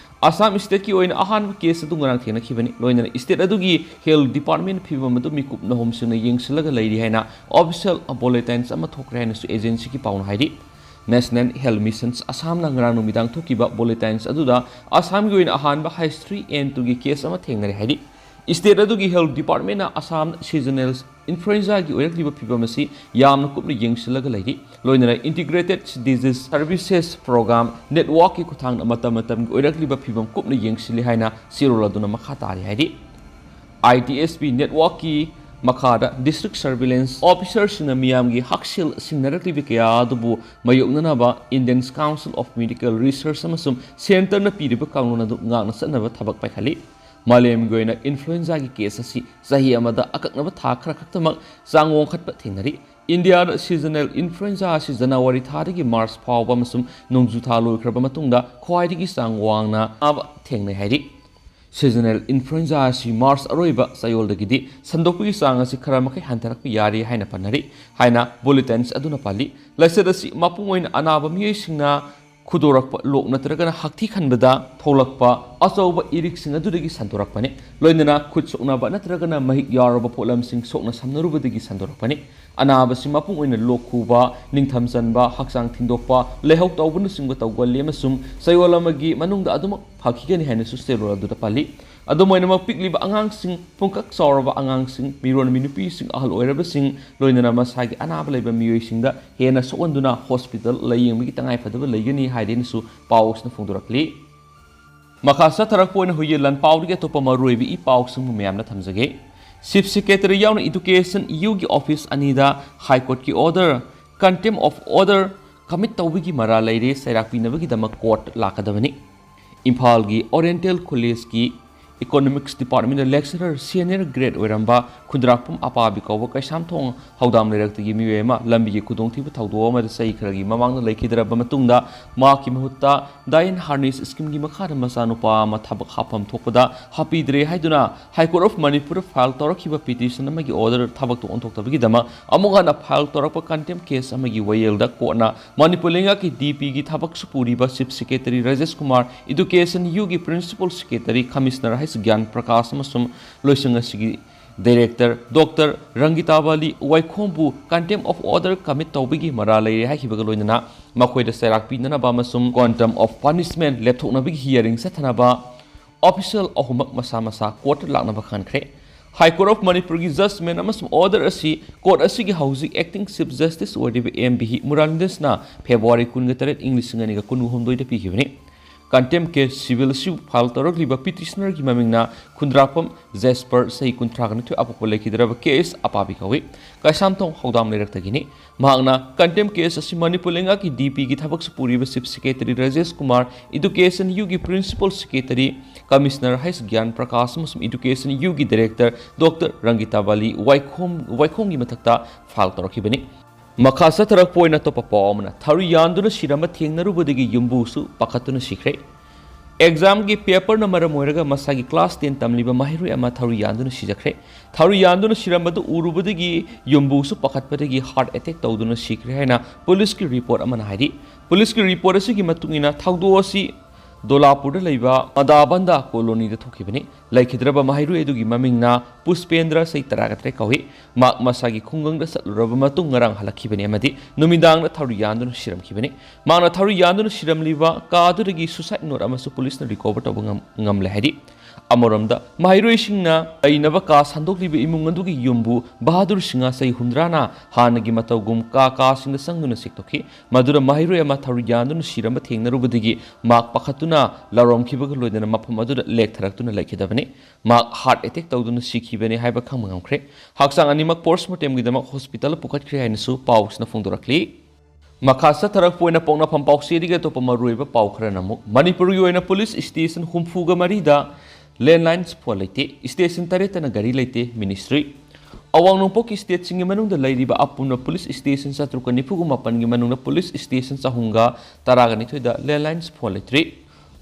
ꯑꯁꯥꯝ ꯁ꯭ꯇꯦꯠꯀꯤ ꯑꯣꯏꯅ ꯑꯍꯥꯟꯕ ꯀꯦꯁ ꯑꯗꯨ ꯉꯔꯥꯡ ꯊꯦꯡꯅꯈꯤꯕꯅꯤ꯫ ꯂꯣꯏꯅꯅ ꯁ꯭ꯇꯦꯠ ꯑꯗꯨꯒꯤ ꯍꯦꯜꯊ ꯗꯤꯄꯥꯔꯠꯃꯦꯟ ꯐꯤꯕꯝ ꯑꯗꯨ ꯃꯤꯀꯨꯞ ꯅꯍꯨꯝꯁꯤꯡꯅ ꯌꯦꯡꯁꯤꯜꯂꯒ ꯂꯩꯔꯤ ꯍꯥꯏꯅ ꯑꯣꯐꯤꯁꯤꯌꯦꯜ ꯕꯨꯂꯦꯇꯤꯟꯁ ꯑꯃ ꯊꯣꯛꯈ꯭ꯔꯦ ꯍꯥꯏꯅꯁꯨ ꯑꯦꯖꯦꯟꯁꯤꯒꯤ ꯄꯥꯎꯅ ꯍꯥꯏꯔꯤ꯫ ꯅꯦꯁꯅꯦꯜ ꯍꯦꯜꯊ ꯃꯤꯁꯟꯁ ꯑꯁꯥꯝꯅ ꯉꯔꯥꯡ ꯅꯨꯃꯤꯗꯥꯡ ꯊꯣꯛꯈꯤꯕ ꯕꯨꯂꯦꯇꯤꯟꯁ ꯑꯗꯨꯗ ꯑꯁꯥꯝꯒꯤ ꯑꯣꯏꯅ ꯑꯍꯥꯟꯕ ꯍꯩꯁ ꯊ꯭ꯔꯤ ꯑꯦꯟ ꯇꯨꯒꯤ ꯀꯦꯁ ꯑꯃ ꯊꯦꯡꯅꯔꯦ ꯍꯥꯏꯔꯤ꯫ ꯁ꯭ꯇꯦꯠ ꯑꯗꯨꯒꯤ ꯍꯦꯜꯊ ꯗꯤꯄꯥꯔꯠꯃꯦꯟꯅ ꯑꯁꯥꯝ ꯁꯤꯖꯅꯦꯜ ꯏꯟꯐ꯭ꯂꯨꯑꯦꯟꯖꯥꯒꯤ ꯑꯣꯏꯔꯛꯂꯤꯕ ꯐꯤꯕꯝ ꯑꯁꯤ ꯌꯥꯝꯅ ꯀꯨꯞꯅ ꯌꯦꯡꯁꯤꯜꯂꯒ ꯂꯩꯔꯤ꯫ ꯂꯣꯏꯅꯅ Integrated Disease Services Program Networkꯀꯤ ꯈꯨꯠꯊꯥꯡꯗ ꯃꯇꯝ ꯃꯇꯝꯒꯤ ꯑꯣꯏꯔꯛꯂꯤꯕ ꯐꯤꯕꯝ ꯀꯨꯞꯅ ꯌꯦꯡꯁꯤꯜꯂꯤ ꯍꯥꯏꯅ ꯆꯦꯔꯣꯜ ꯑꯗꯨꯅ ꯃꯈꯥ ꯇꯥꯔꯤ ꯍꯥꯏꯔꯤ꯫ IDSP networkꯀꯤ ꯃꯈꯥꯗ district surveillance officerꯁꯤꯡꯅ ꯃꯤꯌꯥꯝꯒꯤ ꯍꯛꯁꯦꯜ ꯁꯤꯡꯅꯔꯛꯂꯤꯕ ꯀꯌꯥ ꯑꯗꯨꯕꯨ ꯃꯥꯌꯣꯛꯅꯅꯕ Indian Council of Medical Research ꯑꯃꯁꯨꯡ centreꯅ ꯄꯤꯔꯤꯕ ꯀꯥꯡꯂꯣꯟ ꯑꯗꯨ ꯉꯥꯛꯅ ꯆꯠꯅꯕ ꯊꯕꯛ ꯄꯥꯏꯈꯠꯂꯤ꯫ ꯃꯥꯂꯦꯝꯒꯤ ꯑꯣꯏꯅ ꯏꯟꯐ꯭ꯂꯨꯑꯦꯟꯖꯥꯒꯤ ꯀꯦꯁ ꯑꯁꯤ ꯆꯍꯤ ꯑꯃꯗ ꯑꯀꯛꯅꯕ ꯊꯥ ꯈꯔ ꯈꯛꯇꯃꯛ ꯆꯥꯡ ꯋꯥꯡꯈꯠꯄ ꯊꯦꯡꯅꯔꯤ꯫ ꯏꯟꯗꯤꯌꯥꯗ seasonal influenza ꯑꯁꯤ ꯖꯅꯋꯥꯔꯤ ꯊꯥꯗꯒꯤ ꯃꯥꯔꯆ ꯐꯥꯎꯕ ꯑꯃꯁꯨꯡ ꯅꯣꯡꯖꯨ ꯊꯥ ꯂꯣꯏꯈ꯭ꯔꯕ ꯃꯇꯨꯡꯗ ꯈ꯭ꯋꯥꯏꯗꯒꯤ ꯆꯥꯡ ꯋꯥꯡꯅ ꯑꯅꯥꯕ ꯊꯦꯡꯅꯩ ꯍꯥꯏꯔꯤ꯫ Seasonal influenza ꯑꯁꯤ ꯃꯥꯔꯆ ꯑꯔꯣꯏꯕ ꯆꯌꯣꯜꯗꯒꯤꯗꯤ ꯁꯟꯗꯣꯛꯄꯒꯤ ꯆꯥꯡ ꯑꯁꯤ ꯈꯔ ꯃꯈꯩ ꯍꯟꯊꯔꯛꯄ ꯌꯥꯔꯤ ꯍꯥꯏꯅ ꯄꯟꯅꯔꯤ ꯍꯥꯏꯅ bulletins ꯑꯗꯨꯅ ꯄꯜꯂꯤ꯫ ꯂꯥꯏꯆꯠ ꯑꯁꯤ ꯃꯄꯨꯡ ꯑꯣꯏꯅ ꯑꯅꯥꯕ ꯃꯤꯑꯣꯏꯁꯤꯡꯅ ꯈꯨꯗꯣꯔꯛꯄ ꯂꯣꯛ ꯅꯠꯇ꯭ꯔꯒꯅ ꯍꯛꯊꯤ ꯈꯟꯕꯗ ꯊꯣꯛꯂꯛꯄ ꯑꯆꯧꯕ ꯏꯔꯤꯛꯁꯤꯡ ꯑꯗꯨꯗꯒꯤ ꯁꯟꯗꯣꯔꯛꯄꯅꯤ꯫ ꯂꯣꯏꯅꯅ ꯈꯨꯠ ꯁꯣꯛꯅꯕ ꯅꯠꯇ꯭ꯔꯒꯅ ꯃꯍꯤꯛ ꯌꯥꯎꯔꯕ ꯄꯣꯠꯂꯝꯁꯤꯡ ꯁꯣꯛꯅ ꯁꯝꯅꯔꯨꯕꯗꯒꯤ ꯁꯟꯗꯣꯔꯛꯄꯅꯤ꯫ ꯑꯅꯥꯕꯁꯤ ꯃꯄꯨꯡ ꯑꯣꯏꯅ ꯂꯣꯛ ꯈꯨꯕ, ꯅꯤꯡꯊꯝ ꯆꯟꯕ, ꯍꯛꯆꯥꯡ ꯊꯤꯟꯗꯣꯛꯄ, ꯂꯥꯏꯍꯧ ꯇꯧꯕꯅꯆꯤꯡꯕ ꯇꯧꯒꯜꯂꯤ ꯑꯃꯁꯨꯡ ꯆꯌꯣꯜ ꯑꯃꯒꯤ ꯃꯅꯨꯡꯗ ꯑꯗꯨꯃꯛ ꯐꯈꯤꯒꯅꯤ ꯍꯥꯏꯅꯁꯨ ꯆꯦꯔꯣꯜ ꯑꯗꯨꯗ ꯄꯜꯂꯤ꯫ ꯑꯗꯨꯝ ꯑꯣꯏꯅꯃꯛ, ꯄꯤꯛꯂꯤꯕ ꯑꯉꯥꯡꯁꯤꯡ, ꯄꯨꯡꯀꯛ ꯆꯥꯎꯔꯕ ꯑꯉꯥꯡꯁꯤꯡ, ꯃꯤꯔꯣꯟꯕꯤ ꯅꯨꯄꯤꯁꯤꯡ, ꯑꯍꯜ ꯑꯣꯏꯔꯕꯁꯤꯡ, ꯂꯣꯏꯅꯅ ꯃꯁꯥꯒꯤ ꯑꯅꯥꯕ ꯂꯩꯕ ꯃꯤꯑꯣꯏꯁꯤꯡꯗ ꯍꯦꯟꯅ ꯁꯣꯛꯍꯟꯗꯨꯅ ꯍꯣꯁꯄꯤꯇꯥꯜ ꯂꯥꯌꯦꯡꯕꯒꯤ ꯇꯉꯥꯏꯐꯗꯕ ꯂꯩꯒꯅꯤ ꯍꯥꯏꯗꯨꯅꯁꯨ ꯄꯥꯎꯁꯤꯅ ꯐꯣꯡꯗꯣꯔꯛꯂꯤ꯫ ꯃꯈꯥ ꯆꯠꯊꯔꯛꯄ ꯑꯣꯏꯅ ꯍꯨꯏꯌꯦꯟ ꯂꯥꯟꯄꯥꯎꯗꯒꯤ ꯑꯇꯣꯞꯄ ꯃꯔꯨꯑꯣꯏꯕ ꯏ ꯄꯥꯎꯁꯤꯡꯕꯨ ꯃꯌꯥꯝꯅ ꯊꯝꯖꯒꯦ꯫ Chief Secretary ꯌꯥꯎꯅ Education Uꯒꯤ office ꯑꯅꯤꯗ High Courtꯀꯤ order, contempt of order commit ꯇꯧꯕꯒꯤ ꯃꯔꯥꯜ ꯂꯩꯔꯦ, ꯆꯩꯔꯥꯛ ꯄꯤꯅꯕꯒꯤꯗꯃꯛ court ꯂꯥꯛꯀꯗꯕꯅꯤ꯫ ꯏꯝꯐꯥꯜꯒꯤ Oriental Collegeꯀꯤ Economics Departmentꯇ lecturer senior grade ꯑꯣꯏꯔꯝꯕ ꯈꯨꯟꯗ꯭ꯔꯥꯛꯄꯝ ꯑꯄꯥꯕꯤ ꯀꯧꯕ ꯀꯩꯁꯥꯝꯊꯣꯡ ꯍꯧꯗꯥꯝ ꯂꯩꯔꯛꯇꯒꯤ ꯃꯤꯑꯣꯏ ꯑꯃ ꯂꯝꯕꯤꯒꯤ ꯈꯨꯗꯣꯡꯊꯤꯕ ꯊꯧꯗꯣꯛ ꯑꯃꯗ ꯆꯍꯤ ꯈꯔꯒꯤ ꯃꯃꯥꯡꯗ ꯂꯩꯈꯤꯗ꯭ꯔꯕ ꯃꯇꯨꯡꯗ, ꯃꯍꯥꯛꯀꯤ ꯃꯍꯨꯠꯇ Diane Harness schemeꯒꯤ ꯃꯈꯥꯗ ꯃꯆꯥꯅꯨꯄꯥ ꯑꯃ ꯊꯕꯛ ꯍꯥꯞꯐꯝ ꯊꯣꯛꯄꯗ ꯍꯥꯞꯄꯤꯗ꯭ꯔꯦ ꯍꯥꯏꯗꯨꯅ High Court of Manipurꯗ file ꯇꯧꯔꯛꯈꯤꯕ petition ꯑꯃꯒꯤ order ꯊꯕꯛꯇ ꯑꯣꯟꯊꯣꯛꯇꯕꯒꯤꯗꯃꯛ ꯑꯃꯨꯛ ꯍꯟꯅ file ꯇꯧꯔꯛꯄ contempt case ꯑꯃꯒꯤ ꯋꯥꯌꯦꯜꯗ courtꯅ ꯃꯅꯤꯄꯨꯔ ꯂꯩꯉꯥꯛꯀꯤ DPꯒꯤ ꯊꯕꯛꯁꯨ ꯄꯨꯔꯤꯕ Chief Secretary Rajesh Kumar, Education Uꯒꯤ Principal Secretary, Commissioner ꯍꯩꯁ ꯒ꯭ꯌꯥꯟ ꯄ꯭ꯔꯀꯥꯁ ꯑꯃꯁꯨꯡ ꯂꯣꯏꯁꯪ ꯑꯁꯤꯒꯤ Director Doctor ꯔꯪꯒꯤꯇꯥꯕꯥꯂꯤ ꯋꯥꯏꯈꯣꯝꯕꯨ contempt of order commit ꯇꯧꯕꯒꯤ ꯃꯔꯥꯜ ꯂꯩꯔꯦ ꯍꯥꯏꯈꯤꯕꯒ ꯂꯣꯏꯅꯅ ꯃꯈꯣꯏꯗ ꯆꯩꯔꯥꯛ ꯄꯤꯅꯅꯕ ꯑꯃꯁꯨꯡ quantum of punishment ꯂꯦꯞꯊꯣꯛꯅꯕꯒꯤ hearing ꯆꯠꯊꯅꯕ official ꯑꯍꯨꯝꯃꯛ ꯃꯁꯥ ꯃꯁꯥ courtꯇ ꯂꯥꯛꯅꯕ ꯈꯟꯈ꯭ꯔꯦ꯫ High Court of ꯃꯅꯤꯄꯨꯔꯒꯤ judgment ꯑꯃꯁꯨꯡ order ꯑꯁꯤ court ꯑꯁꯤꯒꯤ ꯍꯧꯖꯤꯛ acting Chief Justice ꯑꯣꯏꯔꯤꯕ ꯑꯦꯝ ꯕꯤꯍꯤ ꯃꯨꯔꯥꯂꯤꯟꯗꯁꯅ February ꯀꯨꯟꯒ ꯇꯔꯦꯠ, ꯏꯪ ꯂꯤꯁꯤꯡ ꯑꯅꯤꯒ ꯀꯨꯟꯍꯨꯝꯗꯣꯏꯗ ꯄꯤꯈꯤꯕꯅꯤ꯫ Contempt case civil suit file ꯇꯧꯔꯛꯂꯤꯕ petitionerꯒꯤ ꯃꯃꯤꯡꯅ ꯈꯨꯟꯗ꯭ꯔꯥꯛꯄꯝ ꯖꯦꯁꯄꯔ, ꯆꯍꯤ ꯀꯨꯟꯊ꯭ꯔꯥꯒ ꯅꯤꯊꯣꯏ, ꯑꯄꯣꯛꯄ ꯂꯩꯈꯤꯗ꯭ꯔꯕ ꯀꯦ ꯑꯦꯁ ꯑꯄꯥꯕꯤ ꯀꯧꯏ꯫ ꯀꯩꯁꯥꯝꯊꯣꯡ ꯍꯧꯗꯥꯝ ꯂꯩꯔꯛꯇꯒꯤꯅꯤ꯫ ꯃꯍꯥꯛꯅ contempt case ꯑꯁꯤ ꯃꯅꯤꯄꯨꯔ ꯂꯩꯉꯥꯛꯀꯤ ꯗꯤ ꯄꯤꯒꯤ ꯊꯕꯛꯁꯨ ꯄꯨꯔꯤꯕ Chief Secretary Rajesh Kumar, Education U ꯒꯤ Principal Secretary, Commissioner ꯍꯩꯁ ꯒ꯭ꯌꯥꯟ ꯄ꯭ꯔꯀꯥꯁ ꯑꯃꯁꯨꯡ Education U ꯒꯤ Director Doctor ꯔꯪꯒꯤꯇꯥ ꯕꯥꯂꯤ ꯋꯥꯏꯈꯣꯝ, ꯋꯥꯏꯈꯣꯝꯒꯤ ꯃꯊꯛꯇ file ꯇꯧꯔꯛꯈꯤꯕꯅꯤ꯫ ꯃꯈꯥ ꯆꯠꯊꯔꯛꯄ ꯑꯣꯏꯅ ꯑꯇꯣꯞꯄ ꯄꯥꯎ ꯑꯃꯅ, ꯊꯧꯔꯤ ꯌꯥꯟꯗꯨꯅ ꯁꯤꯔꯝꯕ ꯊꯦꯡꯅꯔꯨꯕꯗꯒꯤ ꯌꯨꯝꯕꯨꯁꯨ ꯄꯥꯈꯠꯇꯨꯅ ꯁꯤꯈ꯭ꯔꯦ꯫ Exam ꯒꯤ paper ꯅ ꯃꯔꯝ ꯑꯣꯏꯔꯒ ꯃꯁꯥꯒꯤ class ten ꯇꯝꯂꯤꯕ ꯃꯍꯩꯔꯣꯏ ꯑꯃ ꯊꯧꯔꯤ ꯌꯥꯟꯗꯨꯅ ꯁꯤꯖꯈ꯭ꯔꯦ꯫ ꯊꯧꯔꯤ ꯌꯥꯟꯗꯨꯅ ꯁꯤꯔꯝꯕꯗꯨ ꯎꯔꯨꯕꯗꯒꯤ ꯌꯨꯝꯕꯨꯁꯨ ꯄꯥꯈꯠꯄꯗꯒꯤ heart attack ꯇꯧꯗꯨꯅ ꯁꯤꯈ꯭ꯔꯦ ꯍꯥꯏꯅ ꯄꯨꯂꯤꯁꯀꯤ report ꯑꯃꯅ ꯍꯥꯏꯔꯤ꯫ ꯄꯨꯂꯤꯁꯀꯤ report ꯑꯁꯤꯒꯤ ꯃꯇꯨꯡ ꯏꯟꯅ, ꯊꯧꯗꯣꯛ ꯑꯁꯤ ꯗꯣꯂꯥꯄꯨꯔꯗ ꯂꯩꯕ ꯃꯗꯥꯕꯟꯗ colony ꯗ ꯊꯣꯛꯈꯤꯕꯅꯤ꯫ ꯂꯩꯈꯤꯗ꯭ꯔꯕ ꯃꯍꯩꯔꯣꯏ ꯑꯗꯨꯒꯤ ꯃꯃꯤꯡꯅ ꯄꯨꯁꯄꯦꯟꯗ꯭ꯔ, ꯆꯍꯤ ꯇꯔꯥꯒ ꯇꯔꯦꯠ ꯀꯧꯏ꯫ ꯃꯍꯥꯛ ꯃꯁꯥꯒꯤ ꯈꯨꯡꯒꯪꯗ ꯆꯠꯂꯨꯔꯕ ꯃꯇꯨꯡ ꯉꯔꯥꯡ ꯍꯜꯂꯛꯈꯤꯕꯅꯤ ꯑꯃꯗꯤ ꯅꯨꯃꯤꯗꯥꯡꯗ ꯊꯧꯔꯤ ꯌꯥꯟꯗꯨꯅ ꯁꯤꯔꯝꯈꯤꯕꯅꯤ꯫ ꯃꯍꯥꯛꯅ ꯊꯧꯔꯤ ꯌꯥꯟꯗꯨꯅ ꯁꯤꯔꯝꯂꯤꯕ ꯀꯥ ꯑꯗꯨꯗꯒꯤ suicide note ꯑꯃꯁꯨ ꯄꯨꯂꯤꯁꯅ recover ꯇꯧꯕ ꯉꯝ-, ꯉꯝꯂꯦ ꯍꯥꯏꯔꯤ꯫ ꯑꯃꯔꯣꯝꯗ, ꯃꯍꯩꯔꯣꯏꯁꯤꯡꯅ ꯂꯩꯅꯕ ꯀꯥ ꯁꯟꯗꯣꯛꯂꯤꯕ ꯏꯃꯨꯡ ꯑꯗꯨꯒꯤ ꯌꯨꯝꯕꯨ ꯕꯍꯥꯗꯨꯔ ꯁꯤꯡꯍ, ꯆꯍꯤ ꯍꯨꯝꯗ꯭ꯔꯥꯅ ꯍꯥꯟꯅꯒꯤ ꯃꯇꯧꯒꯨꯝ ꯀꯥ ꯀꯥꯁꯤꯡꯗ ꯆꯪꯗꯨꯅ ꯆꯦꯛꯊꯣꯛꯈꯤ꯫ ꯃꯗꯨꯗ ꯃꯍꯩꯔꯣꯏ ꯑꯃ ꯊꯧꯔꯤ ꯌꯥꯟꯗꯨꯅ ꯁꯤꯔꯝꯕ ꯊꯦꯡꯅꯔꯨꯕꯗꯒꯤ ꯃꯍꯥꯛ ꯄꯥꯈꯠꯇꯨꯅ ꯂꯥꯎꯔꯝꯈꯤꯕꯒ ꯂꯣꯏꯅꯅ ꯃꯐꯝ ꯑꯗꯨꯗ ꯂꯦꯛꯊꯔꯛꯇꯨꯅ ꯂꯩꯈꯤꯗꯕꯅꯤ꯫ ꯃꯍꯥꯛ heart attack ꯇꯧꯗꯨꯅ ꯁꯤꯈꯤꯕꯅꯤ ꯍꯥꯏꯕ ꯈꯪꯕ ꯉꯝꯈ꯭ꯔꯦ꯫ ꯍꯛꯆꯥꯡ ꯑꯅꯤꯃꯛ post mortem ꯒꯤꯗꯃꯛ hospital ꯗ ꯄꯨꯈꯠꯈ꯭ꯔꯦ ꯍꯥꯏꯅꯁꯨ ꯄꯥꯎꯁꯤꯅ ꯐꯣꯡꯗꯣꯔꯛꯂꯤ꯫ ꯃꯈꯥ ꯆꯠꯊꯔꯛꯄ ꯑꯣꯏꯅ ꯄꯣꯛꯅꯐꯝ ꯄꯥꯎꯆꯦꯗꯒꯤ ꯑꯇꯣꯞꯄ ꯃꯔꯨꯑꯣꯏꯕ ꯄꯥꯎ ꯈꯔꯅ ꯑꯃꯨꯛ, ꯃꯅꯤꯄꯨꯔꯒꯤ ꯑꯣꯏꯅ police station ꯍꯨꯝꯐꯨꯒ ꯃꯔꯤꯗ landline phone ꯂꯩꯇꯦ, station ꯇꯔꯦꯠꯇꯅ ꯒꯥꯔꯤ ꯂꯩꯇꯦ, ministry꯫ ꯑꯋꯥꯡ ꯅꯣꯡꯄꯣꯛꯀꯤ state ꯁꯤꯡꯒꯤ ꯃꯅꯨꯡꯗ ꯂꯩꯔꯤꯕ ꯑꯄꯨꯟꯕ police station ꯆꯥꯇ꯭ꯔꯨꯛꯀ ꯅꯤꯐꯨꯒ ꯃꯥꯄꯟꯒꯤ ꯃꯅꯨꯡꯗ police station ꯆꯍꯨꯝꯒ ꯇꯔꯥꯒ ꯅꯤꯊꯣꯏꯗ landline phone ꯂꯩꯇ꯭ꯔꯤ꯫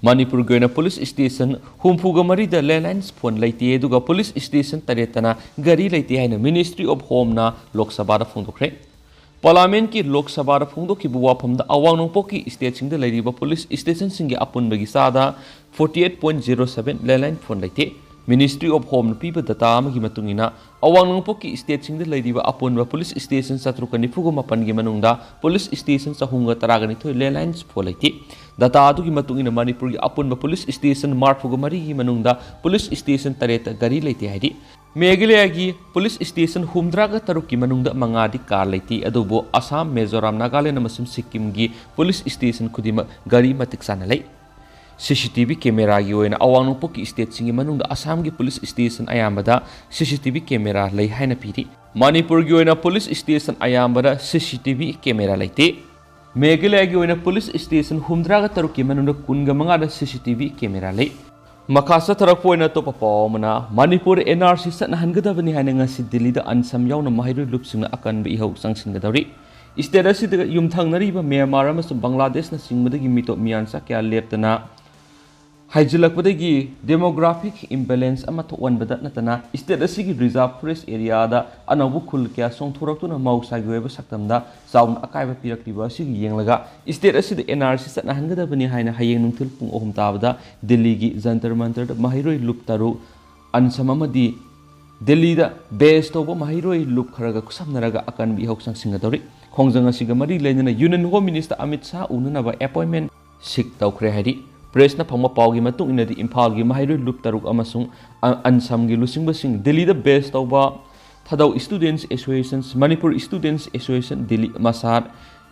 ꯃꯅꯤꯄꯨꯔꯒꯤ ꯑꯣꯏꯅ police station ꯍꯨꯝꯐꯨꯒ ꯃꯔꯤꯗ landline phone ꯂꯩꯇꯦ, ꯑꯗꯨꯒ police station ꯇꯔꯦꯠꯇꯅ ꯒꯥꯔꯤ ꯂꯩꯇꯦ ꯍꯥꯏꯅ Ministry of Home ꯅ ꯂꯣꯛ ꯁꯚꯥꯗ ꯐꯣꯡꯗꯣꯛꯈ꯭ꯔꯦ꯫ Parliament ꯀꯤ ꯂꯣꯛ ꯁꯚꯥꯗ ꯐꯣꯡꯗꯣꯛꯈꯤꯕ ꯋꯥꯐꯝꯗ, ꯑꯋꯥꯡ ꯅꯣꯡꯄꯣꯛꯀꯤ state ꯁꯤꯡꯗ ꯂꯩꯔꯤꯕ police station ꯁꯤꯡꯒꯤ ꯑꯄꯨꯟꯕꯒꯤ ꯆꯥꯗ forty eight point zero seven landline phone ꯂꯩꯇꯦ꯫ Ministry of Homeꯅ ꯄꯤꯕ data ꯑꯃꯒꯤ ꯃꯇꯨꯡ ꯏꯟꯅ, ꯑꯋꯥꯡ ꯅꯣꯡꯄꯣꯛꯀꯤ stateꯁꯤꯡꯗ ꯂꯩꯔꯤꯕ ꯑꯄꯨꯟꯕ police station ꯆꯥꯇ꯭ꯔꯨꯛꯀ ꯅꯤꯐꯨꯒ ꯃꯥꯄꯟꯒꯤ ꯃꯅꯨꯡꯗ police station ꯆꯍꯨꯝꯒ ꯇꯔꯥꯒ ꯅꯤꯊꯣꯏ landlines ꯐꯣꯟ ꯂꯩꯇꯦ꯫ Data ꯑꯗꯨꯒꯤ ꯃꯇꯨꯡ ꯏꯟꯅ, ꯃꯅꯤꯄꯨꯔꯒꯤ ꯑꯄꯨꯟꯕ police station ꯃꯔꯤꯐꯨꯒ ꯃꯔꯤꯒꯤ ꯃꯅꯨꯡꯗ police station ꯇꯔꯦꯠꯇ ꯒꯥꯔꯤ ꯂꯩꯇꯦ ꯍꯥꯏꯔꯤ꯫ ꯃꯦꯘꯥꯂꯌꯥꯒꯤ police station ꯍꯨꯝꯗ꯭ꯔꯥꯒ ꯇꯔꯨꯛꯀꯤ ꯃꯅꯨꯡꯗ ꯃꯉꯥꯗꯤ car ꯂꯩꯇꯦ, ꯑꯗꯨꯕꯨ ꯑꯁꯥꯝ, ꯃꯤꯖꯣꯔꯥꯝ, ꯅꯥꯒꯥꯂꯦꯟ ꯑꯃꯁꯨꯡ ꯁꯤꯛꯀꯤꯝꯒꯤ police station ꯈꯨꯗꯤꯡꯃꯛ ꯒꯥꯔꯤ ꯃꯇꯤꯛ ꯆꯥꯅ ꯂꯩ꯫ CCTV cameraꯒꯤ ꯑꯣꯏꯅ ꯑꯋꯥꯡ ꯅꯣꯡꯄꯣꯛꯀꯤ stateꯁꯤꯡꯒꯤ ꯃꯅꯨꯡꯗ ꯑꯁꯥꯝꯒꯤ police station ꯑꯌꯥꯝꯕꯗ CCTV camera ꯂꯩ ꯍꯥꯏꯅ ꯄꯤꯔꯤ꯫ ꯃꯅꯤꯄꯨꯔꯒꯤ ꯑꯣꯏꯅ police station ꯑꯌꯥꯝꯕꯗ CCTV camera ꯂꯩꯇꯦ꯫ ꯃꯦꯘꯥꯂꯌꯥꯒꯤ ꯑꯣꯏꯅ police station ꯍꯨꯝꯗ꯭ꯔꯥꯒ ꯇꯔꯨꯛꯀꯤ ꯃꯅꯨꯡꯗ ꯀꯨꯟꯒ ꯃꯉꯥꯗ CCTV camera ꯂꯩ꯫ ꯃꯈꯥ ꯆꯠꯊꯔꯛꯄ ꯑꯣꯏꯅ ꯑꯇꯣꯞꯄ ꯄꯥꯎ ꯑꯃꯅ, ꯃꯅꯤꯄꯨꯔ NRC ꯆꯠꯅꯍꯟꯒꯗꯕꯅꯤ ꯍꯥꯏꯅ ꯉꯁꯤ ꯗꯤꯜꯂꯤꯗ ꯑꯟꯁꯝ ꯌꯥꯎꯅ ꯃꯍꯩꯔꯣꯏ ꯂꯨꯞꯁꯤꯡꯅ ꯑꯀꯟꯕ ꯏꯍꯧ ꯆꯪꯁꯤꯟꯒꯗꯧꯔꯤ꯫ State ꯑꯁꯤꯗ ꯌꯨꯝꯊꯪꯅꯔꯤꯕ ꯃ꯭ꯌꯥꯟꯃꯥꯔ ꯑꯃꯁꯨꯡ ꯕꯪꯒ꯭ꯂꯥꯗꯦꯁꯅꯆꯤꯡꯕꯗꯒꯤ ꯃꯤꯇꯣꯞ ꯃꯤꯌꯥꯟꯆꯥ ꯀꯌꯥ ꯂꯦꯞꯇꯅ ꯍꯥꯏꯖꯤꯜꯂꯛꯄꯗꯒꯤ demographic imbalance ꯑꯃ ꯊꯣꯛꯍꯟꯕꯗ ꯅꯠꯇꯅ, state ꯑꯁꯤꯒꯤ reserve forest areaꯗ ꯑꯅꯧꯕ ꯈꯨꯜ ꯀꯌꯥ ꯆꯣꯡꯊꯣꯔꯛꯇꯨꯅ ꯃꯍꯧꯁꯥꯒꯤ ꯑꯣꯏꯕ ꯁꯛꯇꯝꯗ ꯆꯥꯎꯅ ꯑꯀꯥꯏꯕ ꯄꯤꯔꯛꯂꯤꯕ ꯑꯁꯤꯒꯤ ꯌꯦꯡꯂꯒ, state ꯑꯁꯤꯗ NRC ꯆꯠꯅꯍꯟꯒꯗꯕꯅꯤ ꯍꯥꯏꯅ ꯍꯌꯦꯡ ꯅꯨꯡꯊꯤꯜ ꯄꯨꯡ ꯑꯍꯨꯝ ꯇꯥꯕꯗ ꯗꯤꯜꯂꯤꯒꯤ ꯖꯟꯇꯔ ꯃꯟꯇꯔꯗ ꯃꯍꯩꯔꯣꯏ ꯂꯨꯞ ꯇꯔꯨꯛ, ꯑꯟꯁꯝ ꯑꯃꯗꯤ ꯗꯤꯜꯂꯤꯗ base ꯇꯧꯕ ꯃꯍꯩꯔꯣꯏ ꯂꯨꯞ ꯈꯔꯒ ꯈꯨꯠꯁꯝꯅꯔꯒ ꯑꯀꯟꯕ ꯏꯍꯧ ꯆꯪꯁꯤꯟꯒꯗꯧꯔꯤ꯫ ꯈꯣꯡꯖꯪ ꯑꯁꯤꯒ ꯃꯔꯤ ꯂꯩꯅꯅ Union Home Minister Amit Shah ꯎꯅꯅꯕ appointment seek ꯇꯧꯈ꯭ꯔꯦ ꯍꯥꯏꯔꯤ꯫ Pressꯅ ꯐꯪꯕ ꯄꯥꯎꯒꯤ ꯃꯇꯨꯡ ꯏꯟꯅꯗꯤ, ꯏꯝꯐꯥꯜꯒꯤ ꯃꯍꯩꯔꯣꯏ ꯂꯨꯞ ꯇꯔꯨꯛ ꯑꯃꯁꯨꯡ ꯑ-, ꯑꯟꯁꯝꯒꯤ ꯂꯨꯆꯤꯡꯕꯁꯤꯡ ꯗꯤꯜꯂꯤꯗ base ꯇꯧꯕ ꯊꯥꯗꯧ Students Association, Manipur Students Association Delhi, ꯃꯁꯥꯠ,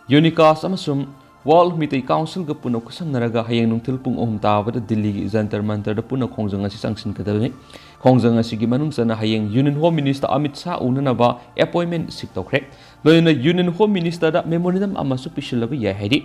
ꯌꯨꯅꯤꯀꯥꯁ ꯑꯃꯁꯨꯡ World ꯃꯤꯇꯩ Councilꯒ ꯄꯨꯟꯅ ꯈꯨꯠꯁꯝꯅꯔꯒ ꯍꯌꯦꯡ ꯅꯨꯡꯊꯤꯜ ꯄꯨꯡ ꯑꯍꯨꯝ ꯇꯥꯕꯗ ꯗꯤꯜꯂꯤꯒꯤ ꯖꯟꯇꯔ ꯃꯟꯇꯔꯗ ꯄꯨꯟꯅ ꯈꯣꯡꯖꯪ ꯑꯁꯤ ꯆꯪꯁꯤꯟꯒꯗꯕꯅꯤ꯫ ꯈꯣꯡꯖꯪ ꯑꯁꯤꯒꯤ ꯃꯅꯨꯡ ꯆꯟꯅ ꯍꯌꯦꯡ Union Home Minister Amit Shah ꯎꯅꯅꯕ appointment seek ꯇꯧꯈ꯭ꯔꯦ꯫ ꯂꯣꯏꯅꯅ Union Home Ministerꯗ memorandum ꯑꯃꯁꯨ ꯄꯤꯁꯤꯜꯂꯕ ꯌꯥꯏ ꯍꯥꯏꯔꯤ꯫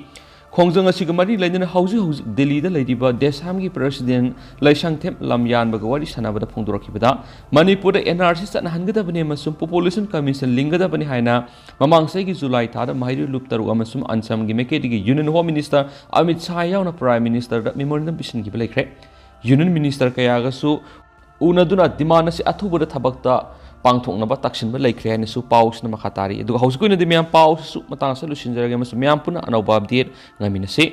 ꯈꯣꯡꯖꯪ ꯑꯁꯤꯒ ꯃꯔꯤ ꯂꯩꯅꯅ ꯍꯧꯖꯤꯛ ꯍꯧꯖꯤꯛ ꯗꯤꯜꯂꯤꯗ ꯂꯩꯔꯤꯕ ꯗꯦꯁꯥꯝꯒꯤ President ꯂꯩꯁꯪꯊꯦꯝ ꯂꯝꯌꯥꯟꯕꯒ ꯋꯥꯔꯤ ꯁꯥꯟꯅꯕꯗ ꯐꯣꯡꯗꯣꯔꯛꯈꯤꯕꯗ, ꯃꯅꯤꯄꯨꯔꯗ NRC ꯆꯠꯅꯍꯟꯒꯗꯕꯅꯤ ꯑꯃꯁꯨꯡ Population Commission ꯂꯤꯡꯒꯗꯕꯅꯤ ꯍꯥꯏꯅ ꯃꯃꯥꯡ ꯆꯍꯤꯒꯤ ꯖꯨꯂꯥꯏ ꯊꯥꯗ ꯃꯍꯩꯔꯣꯏ ꯂꯨꯞ ꯇꯔꯨꯛ ꯑꯃꯁꯨꯡ ꯑꯟꯁꯝꯒꯤ ꯃꯥꯏꯀꯩꯗꯒꯤ Union Home Minister Amit Shah ꯌꯥꯎꯅ Prime Ministerꯗ memorandum ꯄꯤꯁꯤꯟꯈꯤꯕ ꯂꯩꯈ꯭ꯔꯦ꯫ Union Minister ꯀꯌꯥꯒꯁꯨ ꯎꯅꯗꯨꯅ demand ꯑꯁꯤ ꯑꯊꯨꯕꯗ ꯊꯕꯛꯇ ꯄꯥꯡꯊꯣꯛꯅꯕ ꯇꯛꯁꯤꯟꯕ ꯂꯩꯈ꯭ꯔꯦ ꯍꯥꯏꯅꯁꯨ ꯄꯥꯎꯁꯤꯅ ꯃꯈꯥ ꯇꯥꯔꯤ꯫ ꯑꯗꯨꯒ ꯍꯧꯖꯤꯛꯀꯤ ꯑꯣꯏꯅꯗꯤ ꯃꯌꯥꯝ ꯄꯥꯎꯁꯤꯁꯨ ꯃꯇꯥꯡ ꯑꯁꯤꯗ ꯂꯣꯏꯁꯤꯟꯖꯔꯒꯦ ꯑꯃꯁꯨꯡ ꯃꯌꯥꯝ ꯄꯨꯟꯅ ꯑꯅꯧꯕ update ꯉꯥꯏꯃꯤꯟꯅꯁꯤ꯫